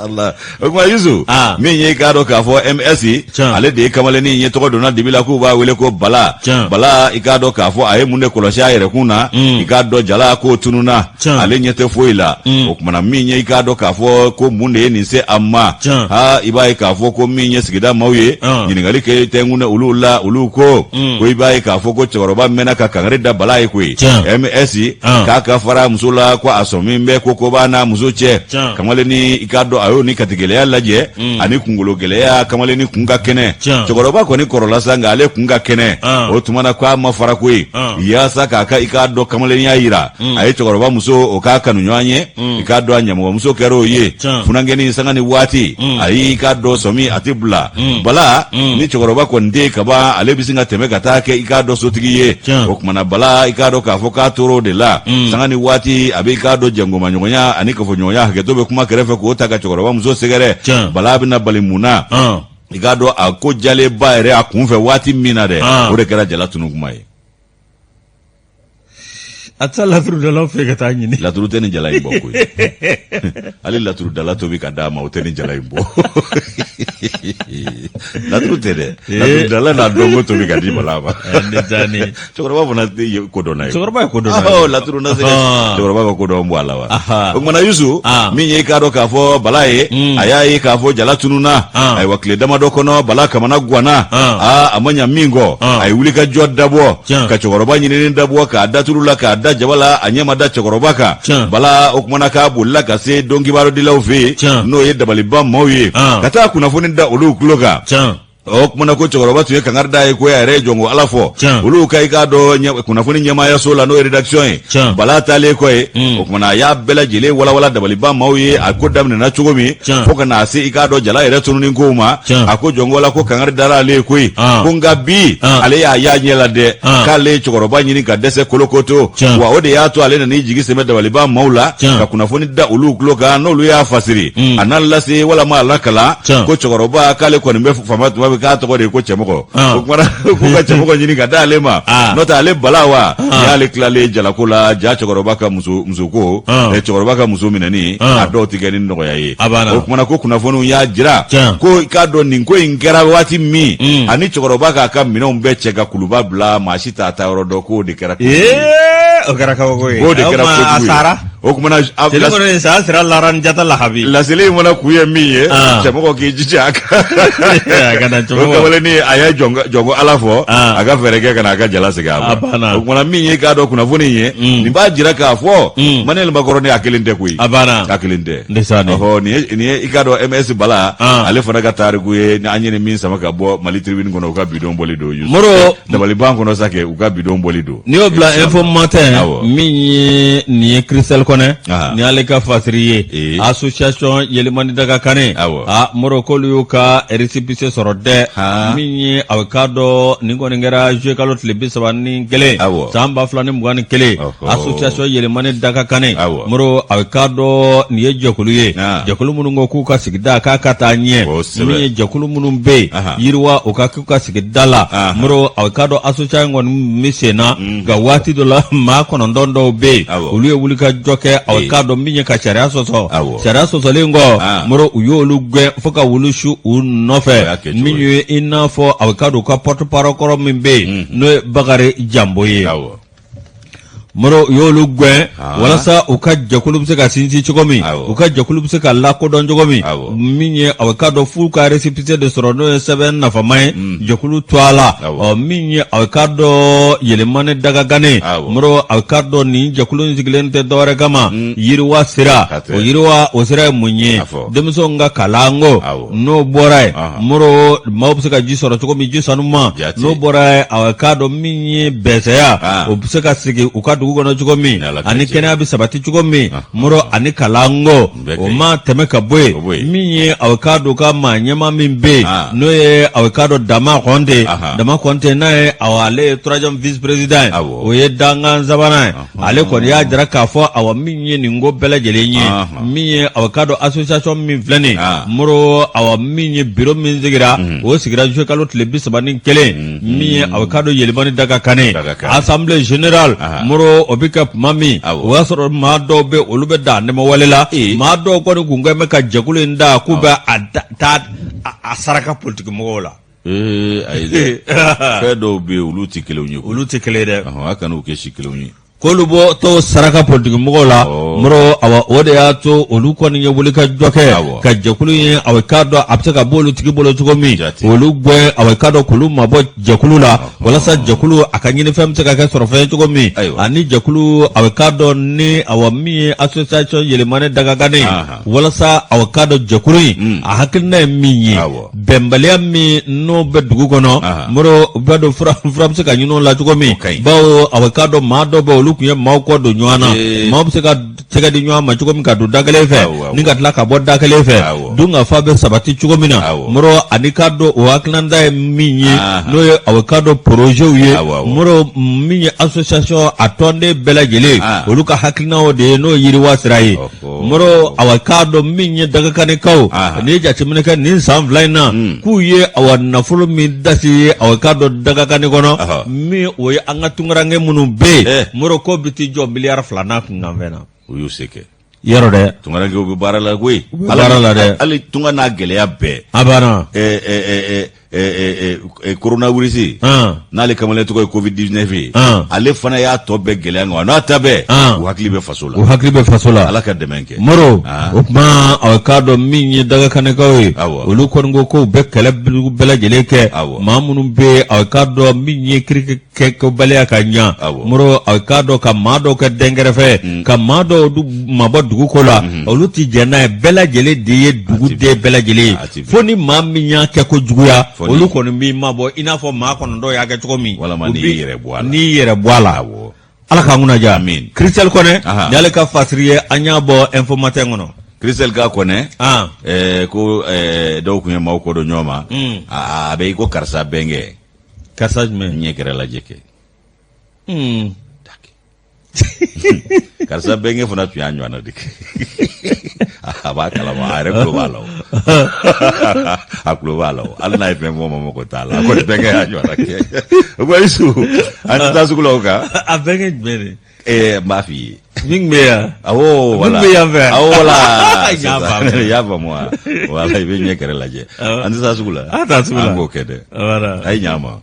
Allah. O tuma Yusu, min ye k'a dɔn k'a fɔ MS, ale de ye kamalennin ye, tɔgɔ donna dibi la k'u b'a wele ko Bala. Bala, i k'a dɔn k'a fɔ a ye mun de kɔlɔsi a yɛrɛkun na? I k'a dɔn Jala k'o tununna, ale ɲɛ tɛ foyi la. O kumana min ye, i k'a dɔn k'a fɔ ko mun de ye nin se a ma? Ha, i b'a ye k'a fɔ ko min ye sigida maaw ye ɲininkali kɛ tɛnkun olu la, olu ko ko i b'a ye k'a fɔ ko cɛkɔrɔba mɛnna ka kangari da Bala ye koyi, MS, k'a ka fara muso la, ko a sɔmi bɛ ko ko b'a n'a muso cɛ. Kamalennin, i k'a dɔn a y'o ni katigɛlɛya lajɛ ani kunkolo gɛlɛya. Kamalennin kun ka kɛnɛ, cɛkɔrɔba kɔni kɔrɔla sa, nka ale kun ka kɛnɛ. O tuma na ko a ma fara koyi, yaasa k'a ka, i k'a dɔn, kamalenninya yira. A ye cɛkɔrɔba muso o k'a kanu ɲɔgɔn ye. I k'a dɔn a ɲɛmɔgɔmuso kɛra o ye. Funankɛnin, sanga ni waati, a y'i k'a dɔn sɔmi a tɛ bila. Bala ni cɛkɔrɔba kɔni tɛ kaban, ale bɛ sin ka tɛmɛ ka taa kɛ, i k'a dɔn, sotigi ye. O tuma na Bala, i k'a dɔn k'a fɔ k'a tor'o de la, sanga ni waati a bɛ, i k'a dɔn, jɛngomaɲɔgɔnya ani kafoɲɔgɔnya, hakɛto bɛ kuma kɛrɛfɛ, k'o ta ka cɛkɔrɔba muso sɛgɛrɛ. Bala bɛna bali mun na? I k'a dɔn a ko jalenba yɛrɛ a kunfɛ waati min na dɛ, o de kɛra Jala tunu kuma ye. A tɛ taa laturudalaw fɛ ka taa ɲini. Laturu tɛ nin jala in bɔ koyi. Hali laturudala tobi ka d'a ma, o tɛ nin jala in bɔ. Laturu tɛ dɛ, laturudala n'a dɔnko tobi ka di Bala ma. Cɛkɔrɔba fana tɛ kodɔnna ye. Cɛkɔrɔba ye kodɔnna ye. Laturu na se cɛkɔrɔba ka kodɔn bɔ a la wa? O kumana Yusu, min ye, i k'a dɔn k'a fɔ Bala ye, a y'a ye k'a fɔ jala tununna. Ayiwa, tile damadɔ kɔnɔ, Bala kamana ganna. Aa, a ma ɲa min kɔ, a ye wulikajɔ dabɔ ka cɛkɔrɔba ɲinini dabɔ, k'a da turu la, k'a da jaba la, a ɲɛ ma da cɛkɔrɔba kan. Bala, o kumana k'a bolila ka se don kibarudilaw fɛ yen, n'o ye dabaliban maaw ye, ka taa kunnafoni da olu tulo kan. O kumana ko cɛkɔrɔba tun ye kangari da ye ko a yɛrɛ ye jɔnko Ala fɔ olu ka, i k'a dɔn, kunnafoni ɲɛmaayaso la, n'o ye rédaction ye. Bala taalen kɔ ye, o kumana a y'a bɛɛ lajɛlen walawala dabaliban maaw ye, a ko daminɛna cogo min fo ka n'a se, i k'a dɔn, jala yɛrɛ tununi kow ma. A ko jɔnko la ko kangari dara ale ye koyi, ko nka bi ale y'a y'a ɲɛ la dɛ, k'ale ye cɛkɔrɔba ɲini ka dɛsɛ kolokoto. Wa o de y'a to ale nan'i jigi sɛmɛ dabaliban maaw la ka kunnafoni da olu tulo kan, n'olu y'a fasiri, a n'a lase walama a lakalan ko cɛkɔrɔba k'ale kɔni bɛ faama tuma bɛ k'a tɔgɔ de ye ko Cɛmɔgɔ. O kumana k'u ka Cɛmɔgɔ ɲini ka d'ale ma, n'o tɛ ale Bala wa y'ale tilalen jalako la. Ja cɛkɔrɔba ka muso musoko, cɛkɔrɔba ka muso minɛni, a dɔw tɛ kɛ ni nɔgɔya ye. O kumana ko kunnafoniw y'a jira ko, i k'a dɔn, nin ko in kɛra waati min, ani cɛkɔrɔba k'a ka minɛnw bɛɛ cɛ ka kuluba bila, maa si t'a ta yɔrɔ dɔn, k'o de kɛra. O kɛra kabako ye. O de kɛra kojugu ye. O kumana kɔni sa sira lara ni jata lahabi. Laseli in fana kun ye min ye, Cɛmɔgɔ k'i jija a kan. A ka na Cɛmɔgɔ. O kamalennin a ye jɔnko Ala fɔ, a ka fɛɛrɛ kɛ ka na a ka jala segin a ma. O kumana min ye, k'a dɔn, kunnafoni ye, nin b'a jira k'a fɔ Emmanuel Macron a kelen tɛ koyi. A banna. A kelen tɛ. Ɔhɔ, nin ye, i k'a dɔn, MS Bala, ale fana ka tariku ye. An ye nin min sama ka bɔ Mali Tribune kɔnɔ, u ka bidon bɔli don. Moro. Dabaliban kɔnɔ sa kɛ, u ka bidon bɔli don. N'i y'o bila Info Matin, min ye nin ye, Christelle Kɔnɛ, nin y'ale ka fasiri ye. Association Yelimani Daga Kane, a Moro, k'olu y'u ka récépissé sɔrɔ dɛ. Min ye, a k'a dɔn, nin kɔni kɛra juillet kalo tile 31 san 2021. Association Yelimani Daga Kane, Moro, a k'a dɔn, nin ye jɛkulu ye, jɛkulu minnu ko k'u ka sigida k'a ka taa ɲɛ. Min ye jɛkulu minnu bɛ yen, yiriwa o ka k'u ka sigida la. Moro, a k'a dɔn, association kɔni bɛ sen na, nka waati dɔ la, maa 9 dɔw bɛ yen, olu ye wulikajɔ kɛ, a k'a dɔn, min ye ka sariya sɔsɔ. Sariya sɔsɔlen kɔ, Moro, u y'olu gɛn fo ka wulu su u nɔfɛ. Min ye i n'a fɔ, a k'a dɔn, u ka porte-parole kɔrɔ min bɛ yen, n'o ye Bakari Janbo ye, Moro, u y'olu gɛn walasa u ka jɛkulu bɛ se ka sinsin cogo min, u ka jɛkulu bɛ se ka lakodɔn cogo min. Min ye, a k'a dɔn, f'u ka récépissé de sɔrɔ, n'o ye sɛbɛn nafama ye jɛkulu tɔgɔ la. Ɔ, min ye, a k'a dɔn, Yelimani Daga Kane, Moro, a k'a dɔn, nin jɛkulu in sigilen tɛ dɔwɛrɛ kama, yiriwa sira. O yiriwa, o sira ye mun ye? Denmisɛnw ka kalanko. N'o bɔra yen, Moro, maaw bɛ se ka ji sɔrɔ cogo min, ji sanuma. N'o bɔra yen, a k'a dɔn, min ye bɛsɛya, o bɛ se ka sigi u ka dugu kɔnɔ cogo min, ani kɛnɛya bɛ sabati cogo min, Moro, ani kalanko. O ma tɛmɛ ka bɔ yen, min ye, a k'a dɔn, ka maa ɲɛmaa min bɛ yen, n'o ye, a k'a dɔn, Dama Kɔnte. Dama Kɔnte, n'a ye, ale ye troisième vice président ye, o ye dankan sabanan ye. Ale kɔni y'a jira k'a fɔ, awa, min ye nin ko bɛɛ lajɛlen ye, min ye, awa, k'a dɔn, association min filɛ nin, Moro, awa, min ye bureau min sigira, o sigira juillet kalo tile 31. Min ye, awa, k'a dɔn, Yelimani Daga Kane, assemblée générale, Moro, o bɛ kɛ tuma min, o y'a sɔrɔ maa dɔw bɛ, olu bɛ da nɛmawale la. Maa dɔw kɔni kun kɛn bɛ ka jɛkulu in da k'u bɛ a taa a saraka politique mɔgɔw la. Ee ayi dɛ, fɛn dɔw bɛ yen, olu tɛ kelenw ye. Olu tɛ kelen ye dɛ. A kan'u kɛ si kelenw ye. K'olu bɔ tɔw saraka politikimɔgɔw la. Moro, awa, o de y'a to olu kɔni ye wuli ka jɔ kɛ ka jɛkulu ye, awa, k'a dɔn a bɛ se ka bɔ olu tigi bolo cogo min, olu gɛn, awa, k'a dɔn k'olu mabɔ jɛkulu la, walasa jɛkulu a ka ɲinifɛn bɛ se ka kɛ sɔrɔfɛn ye cogo min, ani jɛkulu, awa, k'a dɔn ni, awa, min ye association Yelimane Dagakane, walasa, awa, k'a dɔn jɛkulu in a hakilina ye min ye, bɛnbaliya min n'o bɛ dugu kɔnɔ, Moro, bɛɛ dɔn fura bɛ se ka ɲini o la cogo min, bawo, awa, k'a dɔn maa dɔw bɛ, olu tun ye maaw kɔ don ɲɔgɔn na, maaw bɛ se ka tɛgɛ di ɲɔgɔn ma cogo min ka don da kelen fɛ ni ka tila ka bɔ da kelen fɛ, dunkafa bɛ sabati cogo min na. Moro, ani k'a dɔn o hakilinata ye min ye, n'o ye, awa, k'a dɔn projetw ye. Moro, min ye association a tɔnden bɛɛ lajɛlen, olu ka hakilinaw de ye, n'o ye yiriwa sira ye. Moro, awa, k'a dɔn min ye Dagakanikaw, n'i ye jateminɛ kɛ nin san 2 in na, k'u ye, awa, nafolo min dasi, awa, k'a dɔn Dagakani kɔnɔ, min o ye an ka tunkaranke minnu bɛ yen, Moro, k'o bɛ t'i jɔ miliyari 2 n'a kunkanfɛn na. U y'u se kɛ. Yɔrɔ dɛ. Tunkarankew bɛ baara la koyi. Baara la dɛ. Hali tunga n'a gɛlɛya bɛɛ. A banna. Coronavirus, n'ale kamalen tɔgɔ ye covid 19 ye, ale fana y'a tɔ bɛɛ gɛlɛya, nka n'a ta bɛɛ, u hakili bɛ faso la. U hakili bɛ faso la. Ala ka dɛmɛ kɛ. Moro, o tuma, a k'a dɔn min ye Dagakanikaw ye, olu kɔni ko k'u bɛ kɛlɛ bɛɛ lajɛlen kɛ maa minnu bɛ, a k'a dɔn min ye kiiri kɛkobaliya ka ɲa. Moro, a k'a dɔn ka maa dɔw kɛ dɛnkɛrɛfɛ, ka maa dɔw mabɔ dugu ko la, olu ti jɛn n'a ye. Bɛɛ lajɛlen de ye duguden bɛɛ lajɛlen ye, fo ni maa min y'a kɛ ko juguya, olu kɔni b'i mabɔ i n'a fɔ maa 9 y'a kɛ cogo min. Walima n'i yɛrɛ bɔ a la. N'i yɛrɛ bɔ a la. Ala k'an kunna diya. Christelle Kɔnɛ ni ale ka fasiri ye, an y'a bɔ Info Matin kɔnɔ. Christelle ka Kɔnɛ, ko dɔw tun ye maaw kɔ don ɲɔgɔn ma, a bɛ i ko karisa bɛnkɛ. Karisa jumɛn? Ɲɛ kɛrɛ lajɛ kɛ. Karisa bɛnkɛ fana tun y'a ɲɔgɔnna de kɛ. A b'a kalama, a yɛrɛ tulo b'a la o, a tulo b'a la o. Hali n'a ye fɛn fɔ, ma mako t'a la, a kɔni bɛnkɛ y'a ɲɔgɔnna kɛ. O ko Isu, an tɛ taa sugu la o kan. A bɛnkɛ jumɛn de? N b'a f'i ye. Min bɛ yan. Awɔ, wala. Min bɛ yan fɛ. Awɔ, wala. I y'a faamu wa? Wala, i bɛ ɲɛ kɛrɛ lajɛ. An tɛ taa sugu la. An taa sugu la. An k'o kɛ dɛ. A ye ɲ'a ma.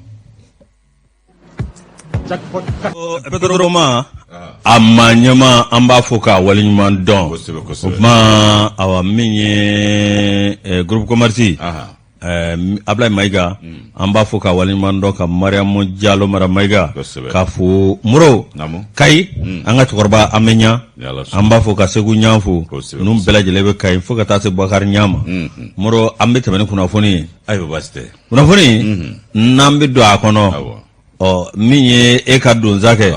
Petroma a maa ɲɛma, an b'a fɔ k'a waleɲuman dɔn. O tuma, awa, min ye groupe commerce Ablaye Mayiga, an b'a fɔ k'a waleɲuman dɔn, ka Mariamu Jalo Mara Mayiga k'a fo. Moro, Kayi, an ka cɛkɔrɔba an bɛ ɲa, an b'a fɔ ka Segu ɲa fo, ninnu bɛɛ lajɛlen bɛ Kayi, fo ka taa se Bakari ɲa ma. Moro, an bɛ tɛmɛ ni kunnafoni ye. Ayiwa, baasi tɛ. Kunnafoni n'an bɛ don a kɔnɔ, ɔ, min ye e ka donsa kɛ.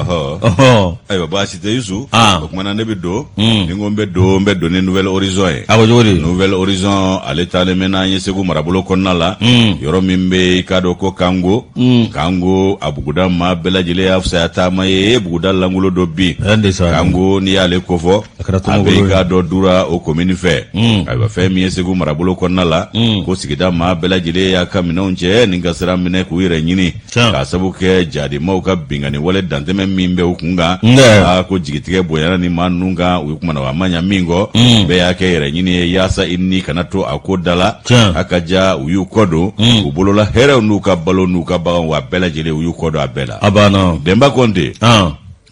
Ayiwa, baasi tɛ, Yusu. O tuma na, ne bɛ don, ni ko n bɛ don, n bɛ don ni Nouvel Horizon ye. A ko cogo di? Nouvel Horizon, ale taalen bɛ n'an ye Segu marabolo kɔnɔna la, yɔrɔ min bɛ, i k'a dɔn ko Kango. Kango, a buguda maa bɛɛ lajɛlen y'a fisaya taama ye, buguda lankolon dɔ bi Kango. N'i y'ale kofɔ, A kɛra a bɛ, i k'a dɔn, Dura o komini fɛ. Ayiwa, fɛn min ye Segu marabolo kɔnɔna la, ko sigida maa bɛɛ lajɛlen y'a ka minɛnw cɛ ni ka sira minɛ k'u yɛrɛ ɲini, k'a sabu kɛ jadimaw ka binkanni wale dantɛmɛ min bɛ u kun kan. Aa, ko jigitigɛ bonyana ni maa ninnu kan. U kumana, a ma ɲa min kɔ, bɛɛ y'a kɛ yɛrɛ ɲini ye yaasa i ni kana to a ko da la. A ka ja, u y'u kɔ don u bolola hɛrɛw n'u ka balo n'u ka baganw, wa bɛɛ lajɛlen u y'u kɔ don a bɛɛ la. A banna. Denba Kɔnte,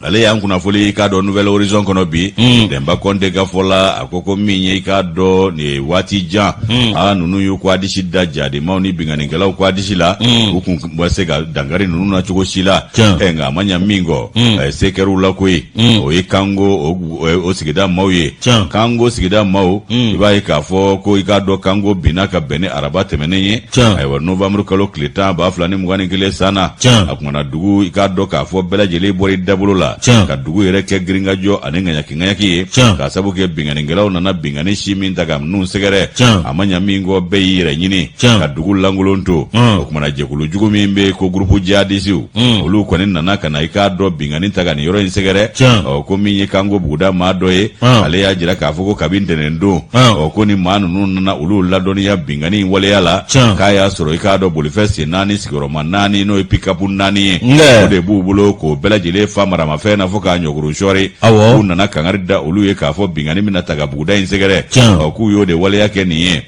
ale y'an kunnafoni, i k'a dɔn, Nouvel Horizon kɔnɔ bi. Denba Kɔnte ka fɔ la, a ko ko min ye, i k'a dɔn, nin ye waati jan, aa, ninnu y'u ko adisi da jadimaw ni binkannikɛlaw ko adisi la, u kun ma se ka dankari ninnu na cogo si la. Ɛ, nka a ma ɲa min kɔ, se kɛr'u la koyi. O ye Kango o sigida maaw ye. Kango sigida maaw, i b'a ye k'a fɔ ko, i k'a dɔn, Kango binna ka bɛn ni araba tɛmɛnen ye, ayiwa, novembre kalo tile 10 2021 san na. A kumana dugu, i k'a dɔn k'a fɔ bɛɛ lajɛlen bɔra i dabolo la ka dugu yɛrɛ kɛ girinkajɔ ani ŋaɲaki ŋaɲaki ye, k'a sabu kɛ binkannikɛlaw nana binkanni si min ta ka ninnu sɛgɛrɛ. A ma ɲa min kɔ, bɛɛ y'i yɛrɛ ɲini ka dugu lankolon to. O kumana jɛkulu jugu min bɛ ko groupe jihadisiw, olu kɔni nana ka na, i k'a dɔn, binkanni ta ka nin yɔrɔ in sɛgɛrɛ. Ɔ, ko min ye Kango buguda maa dɔ ye, ale y'a jira k'a fɔ ko kabi ntɛnɛn don, ɔ, ko ni maa ninnu nana olu ladɔnniya binkanni waleya la, k'a y'a sɔrɔ, i k'a dɔn, bolifɛn sen naani sigiyɔrɔma naani, n'o ye pikapu naani ye, o de b'u bolo k'o bɛɛ lajɛlen fa maramafɛn na fo k'a ɲɔguru sɔɔri. K'u nana kangari da olu ye k'a fɔ binkanni bɛna ta ka buguda in sɛgɛrɛ. Ɔ, k'u y'o de waleya kɛ nin ye.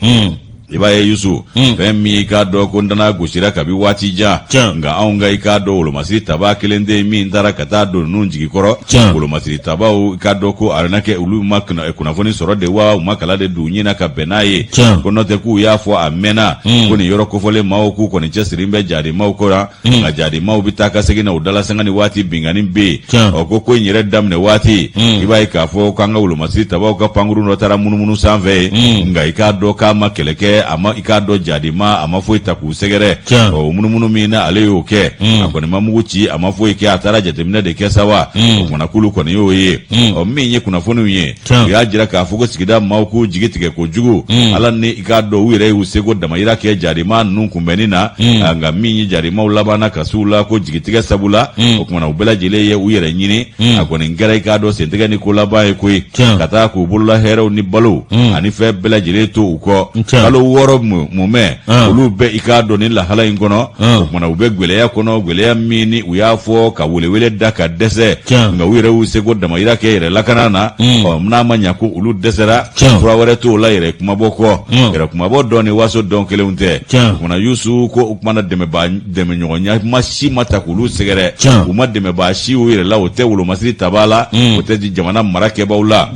I b'a ye Yusu fɛn min i k'a dɔn ko ntana gosira kabi waati jan nka anw ka i k'a dɔn wolomasiri tabaa kelen tɛ min taara ka taa don ninnu jigi kɔrɔ wolomasiri tabaw i k'a dɔn ko a na kɛ olu ma kunnafoni sɔrɔ de wa u ma kala de don ɲin na ka bɛn n'a ye ko n'o tɛ k'u y'a fɔ a mɛnna ko nin yɔrɔ kofɔlen maaw k'u kɔni cɛsirilen bɛ jadimaw kɔ nka jadimaw bɛ taa ka segin na u dala sanga ni waati binkanni bɛ yen ɔ ko ko in yɛrɛ daminɛ waati i b'a ye k'a fɔ k'an ka wolomasiri tabaw ka pankurun dɔ taara munumunu sanfɛ yen nka i k'a dɔn k'a ma kɛlɛ kɛ a ma i k'a dɔn jadima a ma foyi ta k'u sɛgɛrɛ ɔ munumunu min na ale y'o kɛ a kɔni ma mugu ci a ma foyi kɛ a taara jateminɛ de kɛ sa wa o kumana k'olu kɔni y'o ye ɔ min ye kunnafoniw ye u y'a jira k'a fɔ ko sigida maaw k'u jigi tigɛ kojugu ala ni i k'a dɔn u yɛrɛ y'u seko damayira kɛ jadima ninnu kunbɛnni na nka min ye jadimaw labanna ka s'u la ko jigitigɛ sabu la o kumana u bɛɛ lajɛlen ye u yɛrɛ ɲini a kɔni kɛra i k'a dɔn sentigɛ ni ko laban ye koyi ka taa k'u bolola hɛrɛw ni balo ani fɛn bɛɛ lajɛlen to u kɔ kalo 6 mumɛ olu bɛ i k'a dɔn nin lahala in kɔnɔ o kumana u bɛ gɛlɛya kɔnɔ gɛlɛya min ni u y'a fɔ ka welewele da ka dɛsɛ nka u yɛrɛ y'u seko damayira kɛ yɛrɛ lakana na ɔ n'a ma ɲa ko olu dɛsɛra fura wɛrɛ t'o la yɛrɛ kumabɔ kɔ yɛrɛ kumabɔ dɔn ni waso dɔn kelenw tɛ o kumana Yusu ko o kumana dɛmɛbaa dɛmɛɲɔgɔnya ma si ma ta k'olu sɛgɛrɛ u ma dɛmɛbaa si u yɛrɛ la o tɛ wolomasiri tabaa la o tɛ jamana mara kɛbaaw la.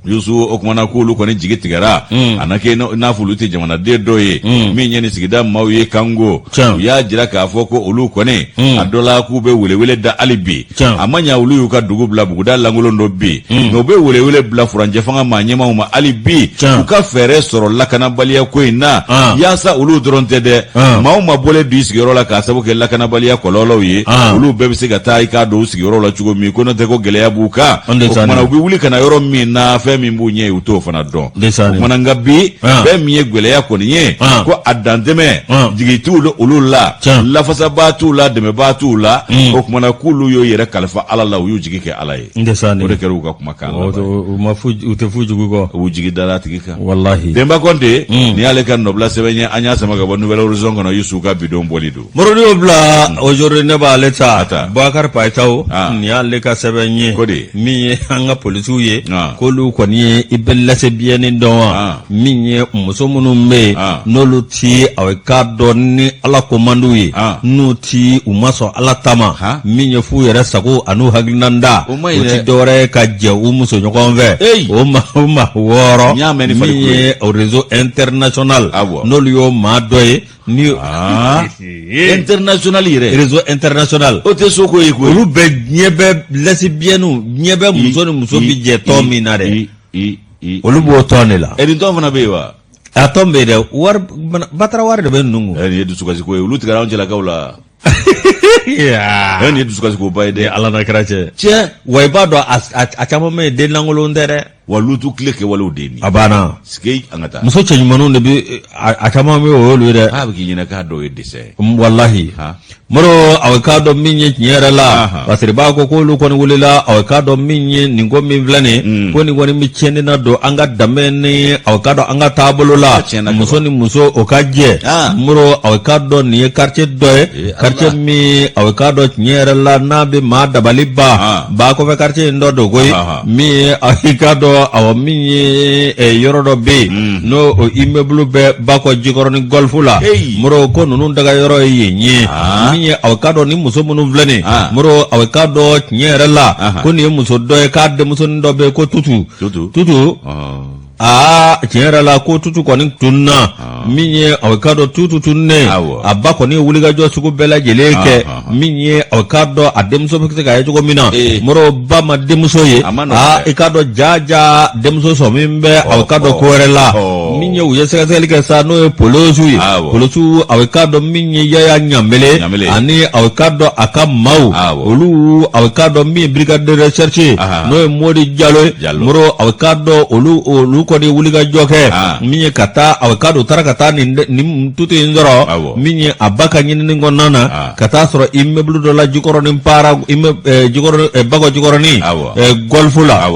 Yusu o kumana k'olu kɔni jigi tigɛra a na kɛ i n'a fɔ olu tɛ jamanaden dɔ ye min ye nin sigida maaw ye kanko u y'a jira k'a fɔ ko olu kɔni a dɔ la k'u bɛ welewele da hali bi a ma ɲa olu y'u ka dugu bila buguda lankolon dɔ bi nka u bɛ welewele bila furancɛ fanga maa ɲɛmaaw ma hali bi u ka fɛɛrɛ sɔrɔ lakanabaliya ko in na yaasa olu dɔrɔn tɛ dɛ maa o maa bɔlen don i sigiyɔrɔ la k'a sababu kɛ lakanabaliya kɔlɔlɔw ye olu bɛɛ bɛ se ka taa i k'a dɔn u sigiyɔrɔ la cogo min ko n'o tɛ ko gɛlɛya b'u kan o kumana u bɛ wuli ka na yɔrɔ min na fɛn min b'u ɲɛ u t'o fana dɔn o kumana nka bi fɛn min ye gɛlɛya kɔni ye ko a dantɛmɛ jigi t'u olu la lafasabaa t'u la dɛmɛbaa t'u la o kumana k'olu y'u yɛrɛ kalifa ala la u y'u jigi kɛ ala ye o de kɛra u ka kumakan u tɛ fu jugu kɔ u jigi dara a tigi kan walahi Denba Kɔnte nin y'ale ka nɔbila sɛbɛn ye an y'a sama ka bɔ Nouvel Horizon kɔnɔ Yusu ka bidon bɔli don Moro n'i y'o bila aujourd'hui ne b'ale ta Bubakari Payitaho nin y'ale ka sɛbɛn ye ko de min ye an ka polisiw ye k'olu kɔni ye i bɛ lesbienne dɔn wa min ye muso minnu bɛ yen n'olu ti a k'a dɔn ni ala ko man d'u ye n'u ti u ma sɔn ala ta ma min ye f'u yɛrɛ sago an'u hakilinanda o ti dɔwɛrɛ ye ka jɛ u muso ɲɔgɔn fɛ o maa 6 min ye réseau international n'olu y'o maa dɔ ye ni ah. international yɛrɛ réseau international o tɛ soko ye koyi olu bɛɛ ɲɛ bɛ lesbiennes ɲɛ bɛ muso ni muso bi jɛ tɔn min na dɛ olu b'o tɔn de la ɛ nin tɔn fana bɛ yen wa a tɔn bɛ yen dɛ wari batara wari de bɛ ninnu kun ɛ nin ye dusukasi ko ye olu tigɛra anw cɛlakaw la ɛ nin ye dusukasi koba ye dɛ ala n'a kira cɛ cɛ wa i b'a dɔn a caman bɛ yen den lankolon tɛ dɛ wa lutu tile kɛwalew de ye nin a banna sigi an ka taa muso cɛ ɲumanninw de bɛ a caman bɛ o y'olu ye dɛ k'a bɛ k'i ɲɛna k'a dɔw ye dɛsɛ walahi moro aw k'a dɔn min ye tiɲɛ yɛrɛ la parce que b'a ko k'olu kɔni wulila aw k'a dɔn min ye nin ko min filɛ nin mm. ko nin kɔni bɛ tiɲɛni na don an ka danbe ni aw k'a dɔn an ka taabolo la muso ni muso o ka jɛ moro aw k'a dɔn nin ye quartier dɔ ye eh, quartier min aw k'a dɔn tiɲɛ yɛrɛ la n'a bɛ maa dabali ban ba kɔfɛ quartier in dɔ don koyi min ye a k'a dɔn awɔ min ye yɔrɔ dɔ bɛ yen hmm. n'o o immeuble bɛ bakɔ jikɔrɔni golf la moro ko ninnu daga yɔrɔ ye yen ye ah. min ye aw k'a dɔn ni muso minnu filɛ nin ah. moro aw k'a dɔn tiɲɛ yɛrɛ la ko nin ye muso dɔ ye k'a denmusonin dɔ bɛ yen ko tutu tutu ah. Aa tiɲɛ yɛrɛ la ko tutu kɔni tununna ah. min ye aw k'a dɔn tutu tununnen a ba kɔni ye wulikajɔ sugu bɛɛ lajɛlen ah, kɛ ah, min ye aw k'a dɔn a denmuso bɛ se ka ye cogo min na eh. moro ba ma denmuso ye aa i k'a dɔn jaa jaa denmuso sɔmi bɛ aw k'a dɔn ko wɛrɛ la min ye u ye sɛgɛsɛgɛli kɛ sa n'o ye polosiw ye polosiw aw k'a dɔn min ye yaya ɲanbele ani aw k'a dɔn a ka maaw olu aw k'a dɔn min ye brigade de recherche n'o ye modi jalo ye moro aw k'a dɔn olu olu kɔni wulikajɔ kɛ ah. min ye ka taa aw k'a dɔn u taara ka taa nin nin tutu in sɔrɔ min ye a ba ka ɲinini kɔnɔna na ah. ka taa sɔrɔ immeuble dɔ la jikɔrɔni para eh, jikɔrɔni eh, bakɔ jikɔrɔni eh, golf la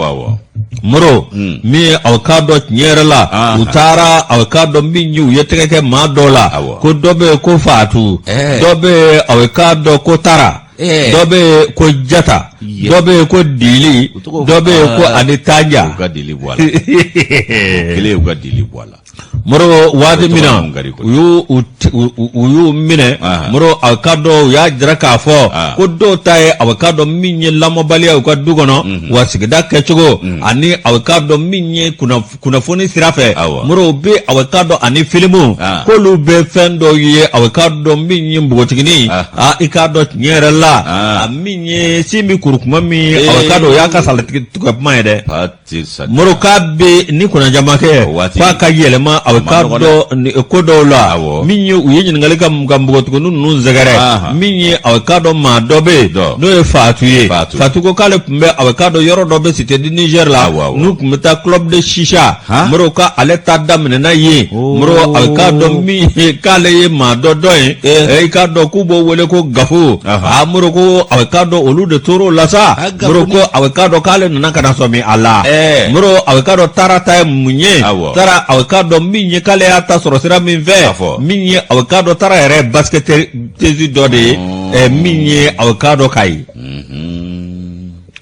moro hmm. min ye aw k'a dɔn tiɲɛ yɛrɛ la ah. u taara aw k'a dɔn min ye u ye tɛgɛ kɛ maa dɔw la ko dɔ bɛ yen ko fatu dɔ bɛ yen aw k'a dɔn ko tara dɔ bɛ yen ko jata dɔ bɛ yen ko dili dɔ bɛ yen ko ani tanja u ka dili bɔ a la kelen u ka dili bɔ a la Moro waati min na u y'u minɛ Moro a k'a dɔn u y'a jira k'a fɔ ko dɔw ta ye a k'a dɔn min ye lamɔbaliya u ka du kɔnɔ mhm. wa sigida kɛcogo mhm. ani a k'a dɔn min ye kunnafoni sira fɛ Moro bɛ a k'a dɔn ani filimu k'olu bɛ fɛn dɔw ye a k'a dɔn min ye npogotiginin i k'a dɔn tiɲɛ yɛrɛ la a min ye sin bɛ kuru kuma min a k'a dɔn o y'a ka salati tigɛ kuma ye dɛ. Moro k'a bɛ ni kunnaja ma kɛ f'a ka yɛlɛma a k'a dɔn ko dɔw la min ye u ye ɲininkali ka npogotiginin ninnu sɛgɛrɛ min ye a k'a dɔn maa dɔ bɛ yen n'o ye Fatu ye Fatu ko k'ale tun bɛ a k'a dɔn yɔrɔ dɔ bɛ Cité du Niger la n'u tun bɛ taa club de chicha Moro k'ale ta daminɛna yen Moro a k'a dɔn min ye k'ale ye maa dɔ dɔn yen i k'a dɔn k'u b'o wele ko Gafo a Moro ko a k'a dɔn olu de tor'o la sa Moro ko a k'a dɔn k'ale nana ka na sɔmi a la Moro a k'a dɔn Tara ta ye mun ye Tara a k'a dɔn min ye k'ale y'a ta sɔrɔ sira min fɛ min ye a k'a dɔn Tara yɛrɛ ye basketteuse dɔ de ye min ye a k'a dɔn k'a ye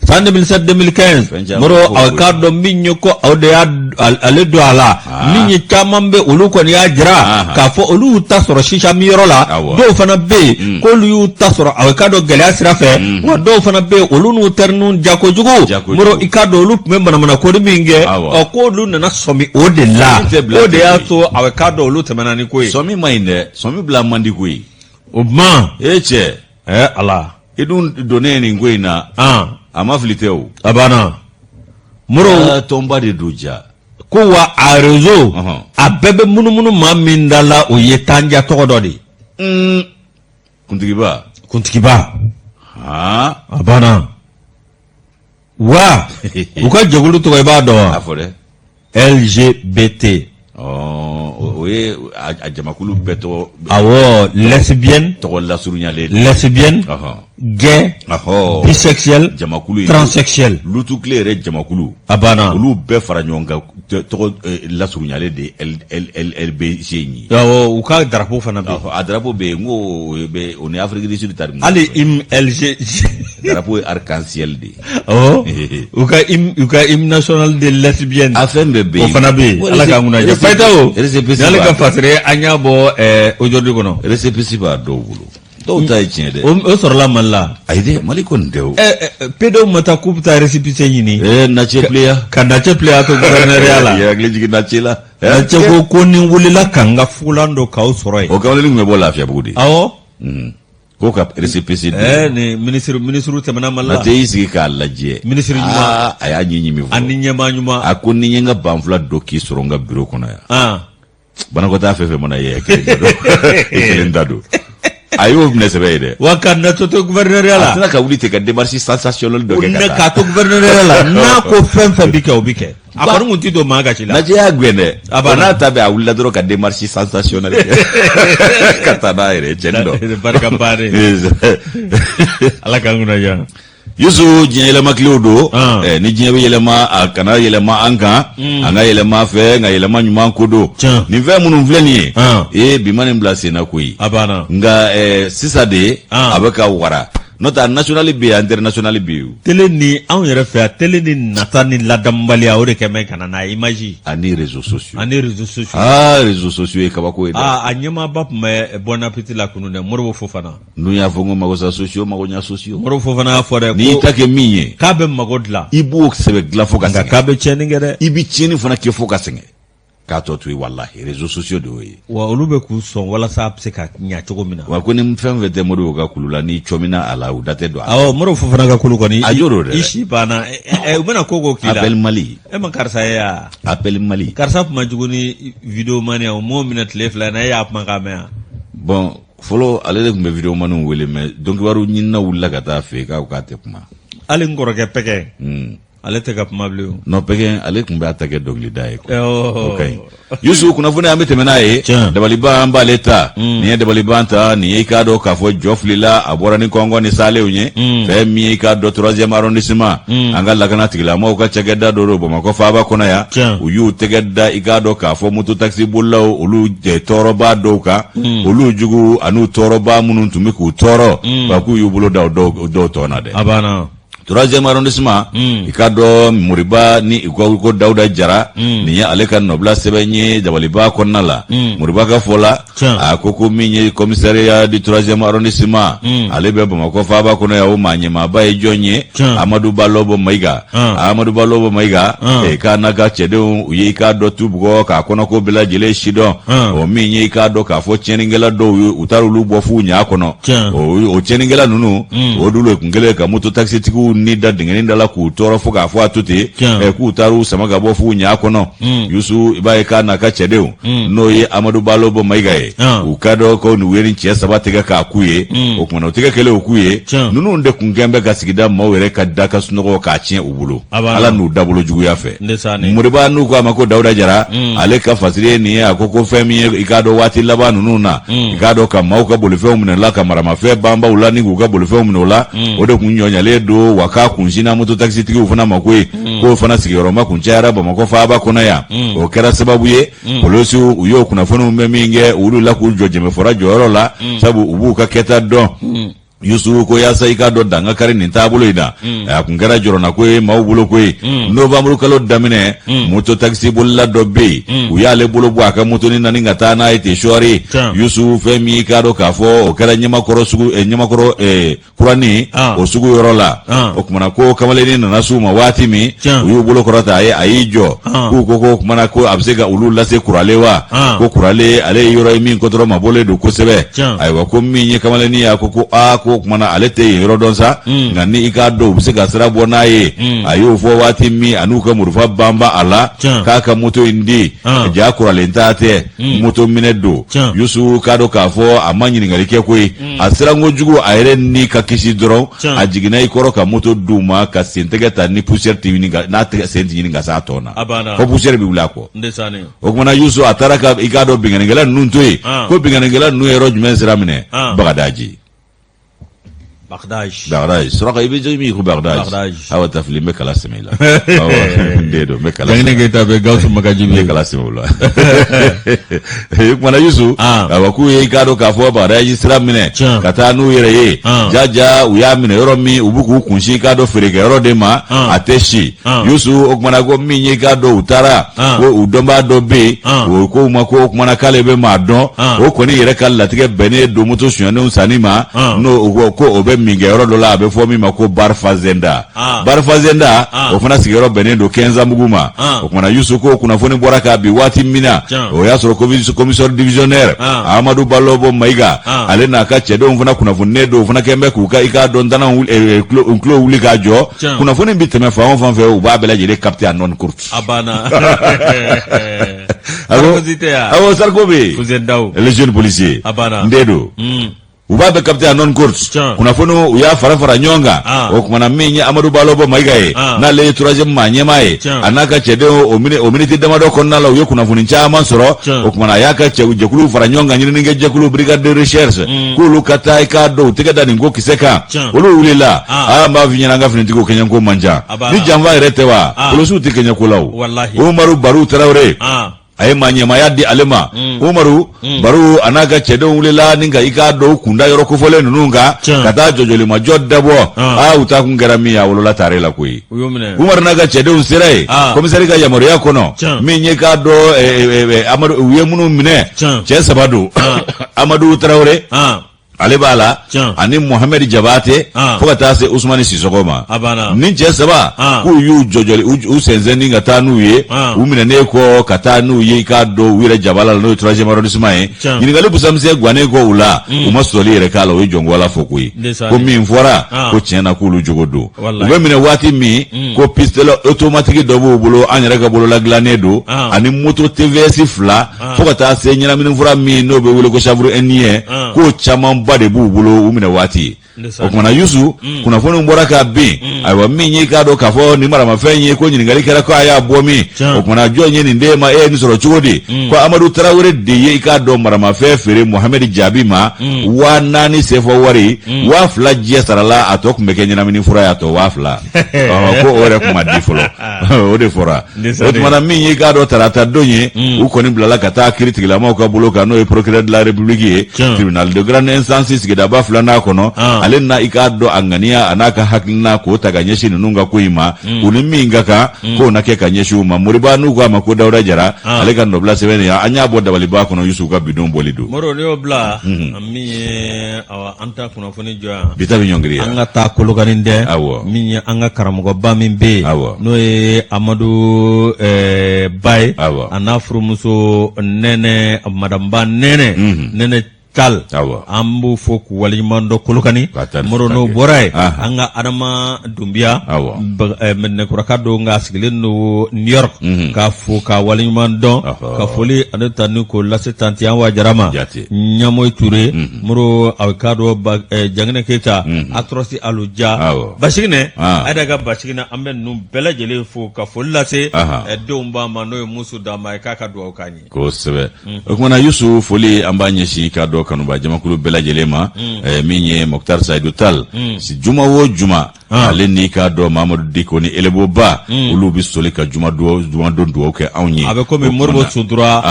san 2007 2015 Moro a k'a dɔn min ye ko aw de y'a ale don a la ah. min ye caman bɛ olu kɔni y'a jira ah. k'a fɔ olu y'u ta sɔrɔ chicha min yɔrɔ la dɔw fana bɛ yen hmm. k'olu y'u ta sɔrɔ a k'a dɔn gɛlɛya sira fɛ hmm. wa dɔw fana bɛ yen olu n'u teriniw ja kojugu Moro i k'a dɔn olu tun bɛ manamana ko min kɛ ɔ k'olu nana sɔmi o de la o de y'a to a k'a dɔn olu tɛmɛna ni ko ye sɔmi man ɲi dɛ sɔmi bila man di koyi o tuma e cɛ ɛ ala i dun donnen nin ko in na a ma fili tɛ o a banna Moro tɔnba de don ja ko wa a réseau a bɛɛ bɛ munumunu maa min da la o ye Tanja tɔgɔ dɔ de ye mm. kuntigiba kuntigiba a banna wa u ka jɛkulu tɔgɔ i b'a dɔn wa a fɔ dɛ LGBT o ye a jamakulu bɛɛ tɔgɔ awɔ lesbienne tɔgɔ lasurunyalen lesbienne gay bisexuel jamakulu transsexuel lutukile yɛrɛ jamakulu a banna olu bɛɛ fara ɲɔgɔn kan tɔgɔ lasurunyalen de ye LBC in ye awɔ u ka drapeau fana bɛ yen a drapeau bɛ yen n ko o bɛ o ni Afrique du Sud ta hali hymne LG drapeau ye arc-en-ciel de ye awɔ u ka u ka hymne national de lesbienne a fɛn bɛɛ bɛ yen o fana bɛ yen ala k'an kunna diya Fayita o n'ale ka fasiri an y'a bɔ aujourd'hui kɔnɔ récépissé b'a dɔw bolo dɔw ta ye tiɲɛ dɛ o sɔrɔla Mali la ayi dɛ Mali kɔni tɛ o PDW ma taa k'u bɛ taa récépissé ɲini Nacɛ Pleya ka Nacɛ Pleya to gouverneur la i hakili jigin Nacɛ la Nacɛ ko ni n wulila ka n ka fugulan don k'aw sɔrɔ yen o kamalen tun bɛ bɔ Lafiyabugu de awɔ ko ka récépissé di ni ministre ministre tɛmɛna Mali la Nacɛ y'i sigi k'a lajɛ ministre ɲuman a y'a ɲɛ ɲimi fɔlɔ ani ɲɛmaa ɲuman a ko ni n ye n ka banfula don k'i sɔrɔ n ka bureau kɔnɔ yan banakɔtaa fɛn fɛn mana ye i kelen ta don a y'o minɛ sɛbɛ ye dɛ wa ka Nacɛ to gouverneur la a tɛna ka wuli ten ka démarche sensationnelle dɔ kɛ ka taa k'a to gouverneur la n'a ko fɛn fɛn bi kɛ o bi kɛ a kɔni kun ti don maa gasi la Nacɛ y'a gɛn dɛ a n'a ta bɛɛ a wulila dɔrɔn ka démarche sensationnelle kɛ ka taa n'a yɛrɛ ye cɛnin dɔ barika bannen ala k'an kunna diya Yusu diɲɛ yɛlɛma tilew don ah. eh, ni diɲɛ bɛ yɛlɛma a kana yɛlɛma an kan hmm. an ka yɛlɛma fɛ nka yɛlɛma ɲuman ko don nin fɛn minnu filɛ nin ye ah. ee bi ma nin bila sen na koyi nka eh, sisan de ah. a bɛ ka wara n'o tɛ a national bɛ yen international bɛ yen télé ni anw yɛrɛ fɛ yan télé ni nata ni ladamubaliya o de kɛ mɛ ka na n'a image ani réseaux sociaux ani réseaux sociaux aa réseaux sociaux ye kabako ye dɛ aa a ɲɛmaaba tun bɛ Bon Appétit la kunun dɛ Modibo Fofana N'u y'a fɔ ko magosa sociaux magoɲa sociaux Modibo Fofana y'a fɔ dɛ n'i ta kɛ min ye k'a bɛ mago dilan i b'o sɛbɛ dilan fo ka sɛgɛn k'a bɛ tiɲɛni kɛ dɛ i bɛ tiɲɛni fana kɛ fo ka sɛgɛn k'a tɔ to yen walahi réseaux sociaux de y'o ye wa olu bɛ k'u sɔn walasa a bɛ se ka ɲa cogo min na wa ko ni fɛn fɛn tɛ Modibo ka kulu la n'i cɔmina a la u da tɛ don a la awɔ Modibo Fofana ka kulu kɔni a jo don dɛ i si banna u bɛna ko ko k'i la Appel Mali e ma karisa ye wa Appel Mali karisa tun man jugu ni vidéoman ye o m'o minɛ tile 2 in na e y'a kumakan mɛn wa bon fɔlɔ ale de tun bɛ vidéomanw wele mais donkibaru ɲinina wulila ka taa fɛ yen k'a k'a tɛ kuma hali n kɔrɔkɛ pɛgɛ ale tɛ ka kuma bilen non pɛgɛ ale tun b'a ta kɛ dɔnkilida ye quoi o ka ɲi Yusu kunnafoni an bɛ tɛmɛ n'a ye dabaliban an b'ale ta mm. nin ye dabaliban ta nin ye i k'a dɔn k'a fɔ jɔ filila a bɔra ni kɔngɔ ni salenw ye mm. fɛn min ye i k'a dɔn troisième arrondissement mm. an ka lakana tigilamɔgɔw ka cakɛda dɔ don bamakɔ faaba kɔnɔ yan u y'u tɛgɛ da i k'a dɔn k'a fɔ moto taxi bolilaw olu tɔɔrɔbaa dɔw kan mm. olu jugu an'u tɔɔrɔbaa minnu tun bɛ k'u tɔɔrɔ mm. wa k'u y'u bolo da o dɔw tɔ na dɛ a banna Troisième arrondissement i k'a dɔn Moriba ni u ko ko Dawuda Jara nin ye ale ka nɔbila sɛbɛn ye jabaliba kɔnɔna la Moriba ka fɔ la a ko ko min ye commissariat du troisième arrondissement ale bɛ Bamakɔ faaba kɔnɔ yan o maa ɲɛmaaba ye jɔn ye Amadu Balɔbɔ Mayiga Amadu Balɔbɔ Mayiga k'a n'a ka cɛdenw u ye i k'a dɔn tu bugɔ k'a kɔnɔko bɛɛ lajɛlen sidɔn o min ye i k'a dɔn k'a fɔ tiɲɛnikɛla dɔw ye u taara olu bɔ f'u ɲa kɔnɔ o tiɲɛnikɛla ninnu o dun de tun kɛlen ka moto takisitigiw ni da dingɛnin da la k'u tɔɔrɔ fo k'a fɔ a to ten k'u taara u sama ka bɔ f'u ɲa kɔnɔ Yusu i b'a ye k'a n'a ka cɛdenw n'o ye Amadu Balɔbɔ Mayiga ye u k'a dɔn ko u ye nin cɛ saba tigɛ k'a k'u ye o kumana o tigɛ kɛlen o k'u ye ninnu de tun kɛn bɛ ka sigida maaw yɛrɛ ka da ka sunɔgɔ k'a tiɲɛ u bolo Ala n'u dabolo juguya fɛ Moriba n'u ko a ma ko Dawuda Jara ale ka fasiri ye nin ye a ko ko fɛn min ye i k'a dɔn waati laban ninnu na i k'a dɔn ka maaw ka bolifɛnw minɛ la ka maramafɛn banba u la ni k'u ka bolifɛnw minɛ o la o de kun ɲɔɲalen don wa k'a kun sinna moto takisitigiw fana ma koyi k'o fana sigiyɔrɔma kun cayara Bamakɔ faaba kɔnɔ yan o kɛra sababu ye polisiw u y'o kunnafoniw mɛn min kɛ u wulila k'u jɔ jɛmɛfɔra jɔyɔrɔ la sabu u b'u ka kɛta dɔn Yusufu ko yaasa i k'a dɔn dan ka kari nin taabolo in na a kun kɛra jɔrɔnako ye maaw bolo koyi novembre kalo daminɛ moto takisi bolila dɔ bɛ yen u y'ale bolo bɔ a ka motonin na ni ka taa n'a ye ten sɔɔri Yusufu fɛn min i k'a dɔn k'a fɔ o kɛra ɲamakɔrɔ sugu ɲamakɔrɔ kuranin o sugu yɔrɔ la o kumana ko kamalennin nana s'u ma waati min u y'u bolo kɔrɔta a ye a y'i jɔ k'u ko ko kumana ko a bɛ se ka olu lase kuralen wa ko kuralen ale ye yɔrɔ ye min kɔtɔrɔ mabɔlen don kosɛbɛ ayiwa ko min ye kamalennin ye a ko ko aa ko o kumana ale tɛ yen yɔrɔ dɔn sa nka ni i k'a dɔn u bɛ se ka sira bɔ n'a ye a y'o fɔ waati min a n'u ka murufa banba a la k'a ka moto in di ja kuralen ta tɛ moto minɛ don Yusu k'a dɔn k'a fɔ a ma ɲininkali kɛ koyi a siranko jugu a yɛrɛ ni ka kisi dɔrɔn a jiginna i kɔrɔ ka moto d'u ma ka sentɛgɛ ta ni poussière tɛ ɲini ka n'a tɛgɛ sen tɛ ɲini ka s'a tɔ na fo poussière bɛ wuli a kɔ o kumana Yusu a taara ka i k'a dɔn binkannikɛla ninnu to yen ko binkannikɛla ninnu ye yɔrɔ jumɛn sira minɛ Bagadaji Bagadaji Bagadaji suraka i bɛ jɔ min ko Bagadaji awa tafili n bɛ kala sɛmɛ i la awɔ n den don n bɛ kala Janginɛ Keyita bɛ Gawusu Magaji n bɛ kala sɛmɛ o la o kumana Yusu awa k'u ye i k'a dɔn k'a fɔ Bagadaji sira minɛ ka taa n'u yɛrɛ ye jaja u y'a minɛ yɔrɔ min u bɛ k'u kunsin i k'a dɔn feerekɛyɔrɔ de ma a tɛ si Yusu o kumana ko min ye i k'a dɔn u taara ko u dɔnbaa dɔ bɛ yen o ko u ma ko o kumana k'ale bɛ maa dɔn o kɔni yɛrɛ ka latigɛ bɛnnen don moto sonyɛnenw sanni ma n'o ko ko o bɛ min kɛ yɔrɔ dɔ la a bɛ fɔ min ma ko bar Fazenda bar Fazenda o fana sigiyɔrɔ bɛnnen don Kɛnzanbugu ma o kumana Yusu ko kunnafoni bɔra ka bin waati min na o y'a sɔrɔ commissaire divisionnaire Amadu Balɔbɔ Mayiga ale n'a ka cɛdenw fana kunnafoninen don o fana kɛn bɛ k'u ka i k'a dɔn danaw tulo wuli k'a jɔ kunnafoni bɛ tɛmɛ fan o fan fɛ u b'a bɛɛ lajɛlen capter en ondes courtes. A banna. Awɔ Sarko bɛ yen. Le jeune policier. A banna. N den don. U b'a bɛɛ capter en ondes courtes. Kunnafoni u y'a fara fara ɲɔgɔn kan. O kumana min ye Amadu Balɔbɔ Mayiga ye. N'ale ye troisième maa ɲɛmaa ye. A n'a ka cɛdenw o miniti damadɔ kɔnɔna la u ye kunnafoni caman sɔrɔ. O kumana a y'a ka cɛ jɛkuluw fara ɲɔgɔn kan ɲininikɛ jɛkulu brigade de recherche. K'olu ka taa i k'a dɔn u tɛgɛ da nin ko kisɛ kan. Olu wulila aa n b'a f'i ɲɛna an ka finitigiw kɛɲɛko man ca ni janfa yɛrɛ tɛ wa polisiw tɛ kɛɲɛko la o Umaru Baru Tarawele a ye maa ɲɛmaaya di ale ma Umaru Baru a n'a ka cɛdenw wulila ni ka i k'a dɔn u kunda yɔrɔ kofɔlen ninnu kan ka taa jɔjɔlimajɔ dabɔ aa u taa kun kɛra min ye a wolola tare la koyi Umaru n'a ka cɛdenw sera yen komisɛri ka yamaruya kɔnɔ min ye k'a dɔn Amadu u ye minnu minɛ cɛ saba don Amadu Tarawele ale b'a la ani Mohamed Jabate ah. fo ka taa se Usumani Sisɔkɔ ma nin cɛ saba ah. k'u y'u jɔjɔli u sɛnsɛn ni ka taa n'u ye ah. u minɛnen kɔ ka taa n'u ye i k'a dɔn u yɛrɛ jabala la n'o ye troisième arrondissement ye ɲininkali busamisɛn gannen kɔ u la u ma sɔsɔli yɛrɛ k'a la u ye jɔnko fɔ koyi ko min fɔra ko tiɲɛ na k'olu jogo don u bɛ minɛ waati min mm. ko pistolet automatique dɔ b'u bolo an yɛrɛ ka bolola dilannen don ani moto TVS fila Ah. fo ka taa se ɲɛnaminifura min n'o bɛ wele ko chanvre indien ah. k'o camanba de b'u bolo u minɛ waati o kumana yusu mm. kunnafoniw bɔra ka bin mm. ayiwa min ye k'a dɔn k'a fɔ nin maramafɛn ye ko ɲininkali kɛra ko a y'a bɔ min o kumana jɔn ye nin d'e ma e ye nin sɔrɔ cogo di mm. ko amadu tarawele de ye i k'a dɔn maramafɛn feere mohamɛdi jaabi ma 4000 sefa wari 2000 jɛ sarala a tɔ tun bɛ kɛ ɲɛnamini fura ye a tɔ 2000 ko o yɛrɛ tun ma di fɔlɔ o de fɔra o tuma na min y'i k'a dɔn tarata don ye mm. u kɔni bilala ka taa kiiritigilamaw ka bolo kan n'o ye procureur de la république ye tribunal de grande instance sigidaba filanan kɔnɔ ah. Ale na i k'a dɔn a ŋaniya a n'a ka hakilina k'o ta ka ɲɛsin ninnu ka ko in ma, u ni min ka kan, k'o na kɛ ka ɲɛsin u ma. Moriba n'u k'a ma ko Dawuda Jara, ale ka nɔbila sɛbɛn nin, an y'a bɔ dabaliba kɔnɔ. Yusu ka bidon bɔli don. Moro, n'i y'o bila, min ye awa, an ta kunnafoni jɔ yan. Bi ta bɛ ɲɔngiri yan. An ka taa Kolokani dɛ. Min ye an ka karamɔgɔba min bɛ yen, n'o ye Amadu Ba ye, a n'a furumuso Nɛnɛ, madame Ba Nɛnɛ, Nɛnɛ Tal, an b'u fo k'u waleɲuman dɔn Kolokani. Moro, n'o bɔra yen, an ka Adama Dunbiya, Mɛdinɛkuraka don nka a sigilen don New York, k'a fo k'a waleɲuman dɔn, ka foli ani tanu k'o lase tanti Awa Jara ma, Ɲamoyi Ture. Moro, a k'a dɔn Janginɛ Keyita, Atrɔsi Aluja, Basiginɛ, a ka Basiginɛ, an bɛ ninnu bɛɛ lajɛlen fo ka foli lase denw ba ma, n'o ye Musu Danba ye, k'a ka dugawu k'an ye. Kosɛbɛ. O kumana Yusu, foli an b'a ɲɛsin k'a dɔn kanuba jamakulu bɛɛ lajɛlen ma. Min ye Mɔkutari Sayidu Tal, juma o juma, ale n'i k'a dɔn Mamadu Diko ni Elebo Ba, olu bɛ soli ka jumadon dugawu kɛ anw ye. A bɛ komi Moribo Suntura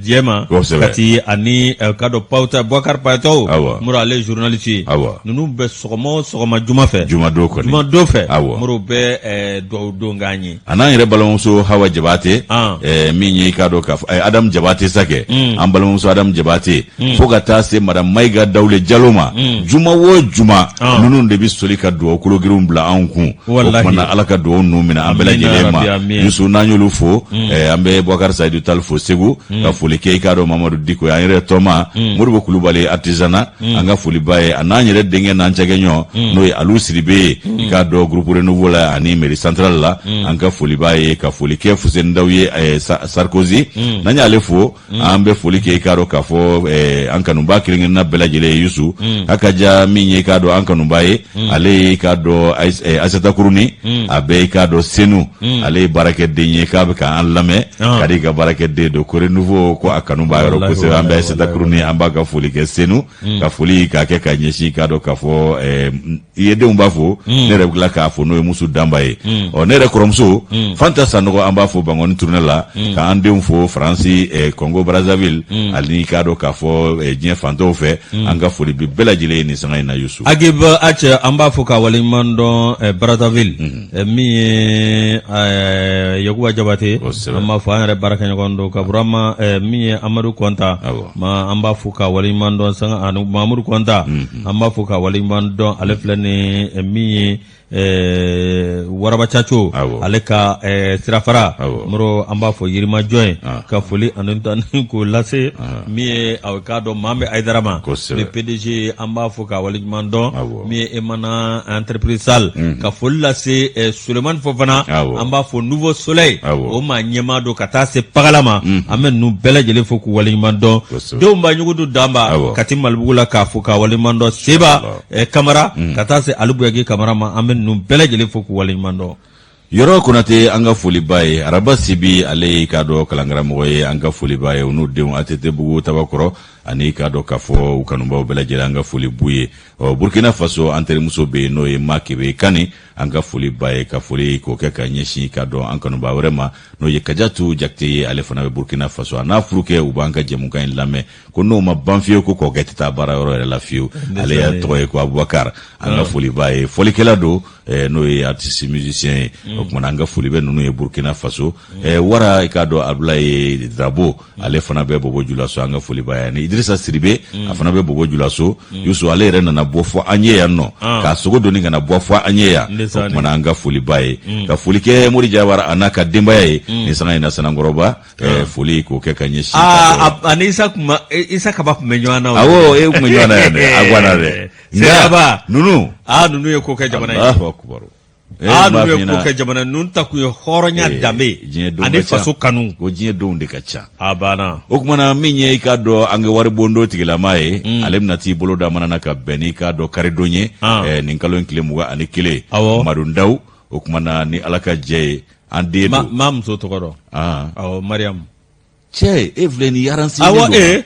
jɛma Kati ani k'a dɔn Pawuta Bubakari Payitaw. Moro, ale ye journaliste ye. Ninnu bɛ sɔgɔma o sɔgɔma juma fɛ, jumadon kɔni, jumadon fɛ, Moro bɛ dugawu don k'an ye. A n'an yɛrɛ balimamuso Hawa Jabate, min ye i k'a dɔn k'a fɔ Adamu Jabate sa kɛ, an balimamuso Adamu Jabate, fo ka taa se madame Mayiga Dawule Jalo ma, juma o juma, ninnu de bɛ soli ka dugawu kologirinw bila anw kun. O tuma na, Ala ka dugawu ninnu minɛ an bɛɛ lajɛlen ma. Yusu, n'an y'olu fo, an bɛ Bubakari Sayidu Tali fo Segu, ka foli kɛ i k'a dɔn Mamadu Diko ye, an yɛrɛ tɔma Moribo Kulubali artisanat, an ka foli b'a ye, a n'an yɛrɛ denkɛ n'an cɛkɛɲɔgɔn, n'o ye Alu Sidibe ye, i k'a dɔn groupe Renouveau la ani mairie centrale la, an ka foli b'a ye. Ka foli kɛ Fuseni Daw ye, Sarkozy, n'an y'ale fo, an bɛ foli kɛ i k'a dɔn k'a fɔ an kanuba kelen-kelenna bɛɛ lajɛlen ye. Yusu, a ka ja min ye i k'a dɔn an kanuba ye, ale ye i k'a dɔn Ayisata Kuruni, a bɛ i k'a dɔn Senu, ale ye baarakɛden ye k'a bɛ k'an lamɛn, ka di ka baarakɛden don ko Renouveau, ko a kanu b'a yɔrɔ kosɛbɛ. An bɛ Ayisata Kuruni, an b'a ka foli kɛ Senu, ka foli k'a kɛ ka ɲɛsin k'a dɔn k'a fɔ i ye denw b'a fo, ne yɛrɛ bɛ tila k'a fo, n'o ye Musu Danba ye. Ɔ, ne yɛrɛ kɔrɔmuso Fanta Sanɔgɔ, an b'a fo Bankɔni tournée la, k'an denw fo Faransi, Congo Brazzaville, ani k'a dɔn k'a fɔ diɲɛ fantaw fɛ. An ka foli bi bɛɛ lajɛlen ye nin sanga in na, Yusu. Agib Acɛ, an b'a fo ka waleɲuman dɔn Brazzaville. Min ye Yakuba Jabate, an b'a fo, an yɛrɛ baarakɛɲɔgɔn don, ka Burama, min ye Amadu Kɔnta ma, an b'a fo ka waleɲuman dɔn, sanga ani Mamudu Kɔnta, an b'a fo ka waleɲuman dɔn. Ale filɛ ni min ye Waraba Caco, ale ka sirafara. Moro, an b'a fɔ Yirimajɔ ye, ka foli ani tanu k'o lase min ye a k'a dɔn maa bɛ Ayidara ma, le PDG, an b'a fo ka waleɲuman dɔn. Min ye Emana entreprise SAL, ka foli lase Sulemani Fofana, an b'a fɔ Nouveau Soleil, o maa ɲɛmaa don, ka taa se Pagala ma. An bɛ ninnu bɛɛ lajɛlen fo k'u waleɲuman dɔn. Denw ba ɲugudu Danba, Kati Malibugu la, k'a fo k'a waleɲuman dɔn. Seba Kamara, ka taa se Ali Buyagi Kamara ma, an bɛ ninnu bɛɛ lajɛlen fo k'u waleɲuman dɔn. Yɔrɔ Konate, an ka foli b'a ye. Araba Sibi, ale ye k'a dɔn kalankaramɔgɔ ye, an ka foli b'a ye, u n'u denw ATT bugu Tabakɔrɔ, ani k'a dɔn k'a fɔ u kanubaw bɛɛ lajɛlen, an ka foli b'u ye. Ɔ, Burkina Faso, an terimuso bɛ yen, n'o ye Makebe Kani, an ka foli b'a ye. Ka foli k'o kɛ ka ɲɛsin k'a dɔn an kanuba wɛrɛ ma, n'o ye Kajatu Jakite ye, ale fana bɛ Burkina Faso, a n'a furukɛ, u b'an ka jɛmukan in lamɛn, ko n'o ma ban fiyewu, ko kɔkɛ tɛ taa baara yɔrɔ yɛrɛ la fiyewu. Ale y'a tɔgɔ ye ko Abubakar, an ka foli b'a ye, fɔlikɛla don, n'o ye artiste musicien ye. O kumana, an ka foli bɛ ninnu ye Burkina Faso. Wara, i k'a dɔn Abulaye Drabo, ale fana bɛ Bobo Julaso, an ka foli b'a ye, ani Idrissa Sidibe, a fana bɛ Bobo Julaso. Yusu, ale yɛrɛ nana bɔ fɔ an ye yan nɔ, k'a sogo doni ka na bɔ fɔ an ye yan. O kumana, an ka foli b'a ye. Ka foli kɛ Mori Jawara a n'a ka denbaya ye nin sanga in na Sanankɔrɔba. Foli k'o kɛ ka ɲɛsin ani Isa kun Isa Kaba tun bɛ ɲɔgɔn na. Awɔ, e tun bɛ ɲɔgɔn na yan dɛ, a ganna dɛ. Nka ninnu ninnu ye ko kɛ jamana ye. Alahu akubaru. Ninnu ye ko kɛ jamana, ninnu ta kun ye hɔrɔnya, danbe ani faso kanu. Ko diɲɛ denw de ka ca. A banna. O kumana, min ye i k'a dɔn an ka waribondo tigilama ye, ale bɛna t'i bolo da mana na ka bɛn n'i k'a dɔn karidon ye, nin kalo in tile 21. Madu Ndaw, o kumana, ni Ala ka jɛ ye, an den don. Maa muso tɔgɔ dɔn. Awɔ, Mariyamu. Cɛ, e filɛ nin yaransi. Awɔ, ee.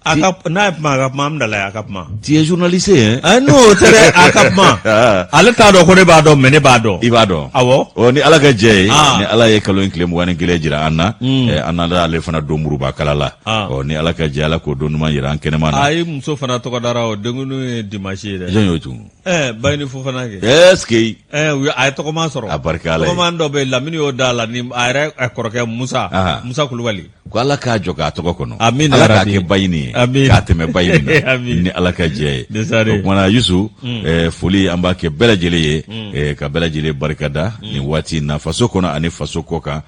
A ka n'a ye kuma a ka kuma an bɛna a ka kuma. Tu es journaliste hein? Eh, n'o tɛ dɛ a ka kuma. Ah. Ale t'a dɔn ko ne b'a dɔn mais ne b'a dɔn. I b'a dɔn. Awɔ. Ɔ ni Ala ka jɛ ye, Ah. ni Ala ye kalo in tile 21 jira an na, an na ale fana don muruba kala la. Ah. Ɔ ni Ala ka jɛ Ala k'o don ɲuman jira an kɛnɛma na. A ye muso fana tɔgɔ dara o denkundi ye dimanche ye dɛ. Jɔn y'o tun? Ɛɛ Bayini Fofana kɛ. Est ce que Ɛɛ u ye- a ye tɔgɔma sɔrɔ. A barika Ala ye. Tɔgɔma dɔ bɛ yen Lamini y'o d'a la ni a yɛrɛ kɔrɔkɛ Musa. Ah. Musa Kulubali. ko Ala k'a jɔ k'a tɔgɔ kɔnɔ. Amina Ala k'a rabi. kɛ Bayini ye. Amin. K'a tɛmɛ Bayini na. Amin. Ni Ala ka jɛ ye. Desare. O kumana Yusu, foli an b'a kɛ bɛɛ lajɛlen ye, ka bɛɛ lajɛlen barikada nin waati in na faso kɔnɔ ani faso kɔ kan.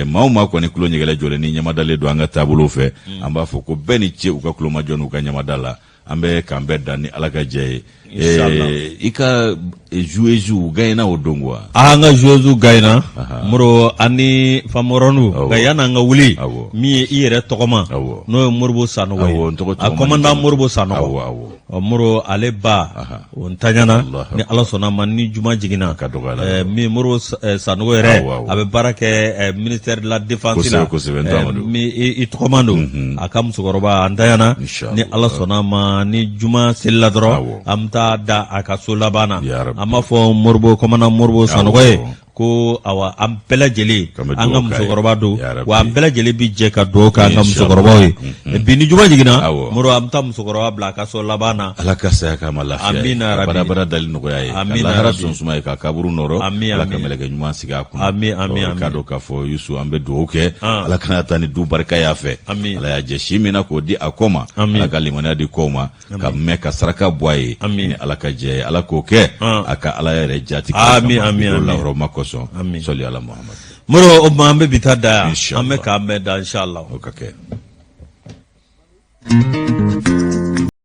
Maa o maa kɔni tulo ɲɛgɛlɛ jɔlen ni ɲamadalen don an ka taabolo fɛ, an b'a fɔ ko bɛɛ ni ce u ka tulomajɔ n'u ka ɲamada la. An bɛ k'an bɛɛ dan ni Ala ka jɛ ye. Inshallah. I ka joueuse gagnena o don quoi. An ka joueuse gagnena Moro ani Famɔrɔnu Awɔ. nka yan'an ka wuli Awɔ. min ye i yɛrɛ tɔgɔma Awɔ. n'o ye Moribo Sanogo ye Awɔ, n tɔgɔ a tɔgɔma commandant ni- Moribo Sanogo Awɔ, awɔ. Ɔ, Moro ale ba o ntanyana Allahu ni Ala sɔnna ma ni juma jiginna ka dɔgɔ Ala min Moribo Sanogo yɛrɛ Awɔ, awɔ. a bɛ baara kɛ ministère de la défense la Kosɛbɛ, kosɛbɛ, n tɔgɔma don. min i tɔgɔma don a ka musokɔrɔba a ntanyana Inshallah. ni Ala sɔnna ma ni juma selila dɔrɔn Awɔ. an bɛ taa da a ka so laban na Ya Rabbi. an b'a fɔ Moribo commandant Moribo Sanogo ye Awɔ. ko awa an bɛɛ lajɛlen K'an bɛ an ka dugawu k'a ye. musokɔrɔba don Ya Rabbi. wa an bɛɛ lajɛlen bi jɛ ka dugawu k'an ka Inshallah. musokɔrɔbaw ye bi ni juma jiginna Awɔ. Moro an bɛ taa musokɔrɔba bila a ka so laban na Ala ka saya k'a ma lafiya ye Amina ka rabi. barabara dali nɔgɔya ye ka Amina lahara rabi. sɔn suma ye ka kaburu nɔrɔ Ami, Ala ka ami. mɛlɛkɛ ɲuman sigi a kunna Ami, ami, Ɔ, ami. k'a dɔn k'a fɔ Yusu an bɛ dugawu kɛ Ah. Ala kana taa ni du barika y'a fɛ Ami. Ala y'a jɛ si min na k'o di a kɔ ma Ami. Ala ka limaniya di kɔw ma ka mɛn ka saraka bɔ a ye Ami. ni Ala ka jɛ ye Ala k'o kɛ Ah. a ka Ala yɛrɛ jati Ami, ami, ami. lahɔrɔma kosɔn Ami. sɔli ala Muhammad Moro o tuma an bɛ bi ta da yan Inshallah. an bɛ k'an bɛɛ da inshallah o ka kɛ.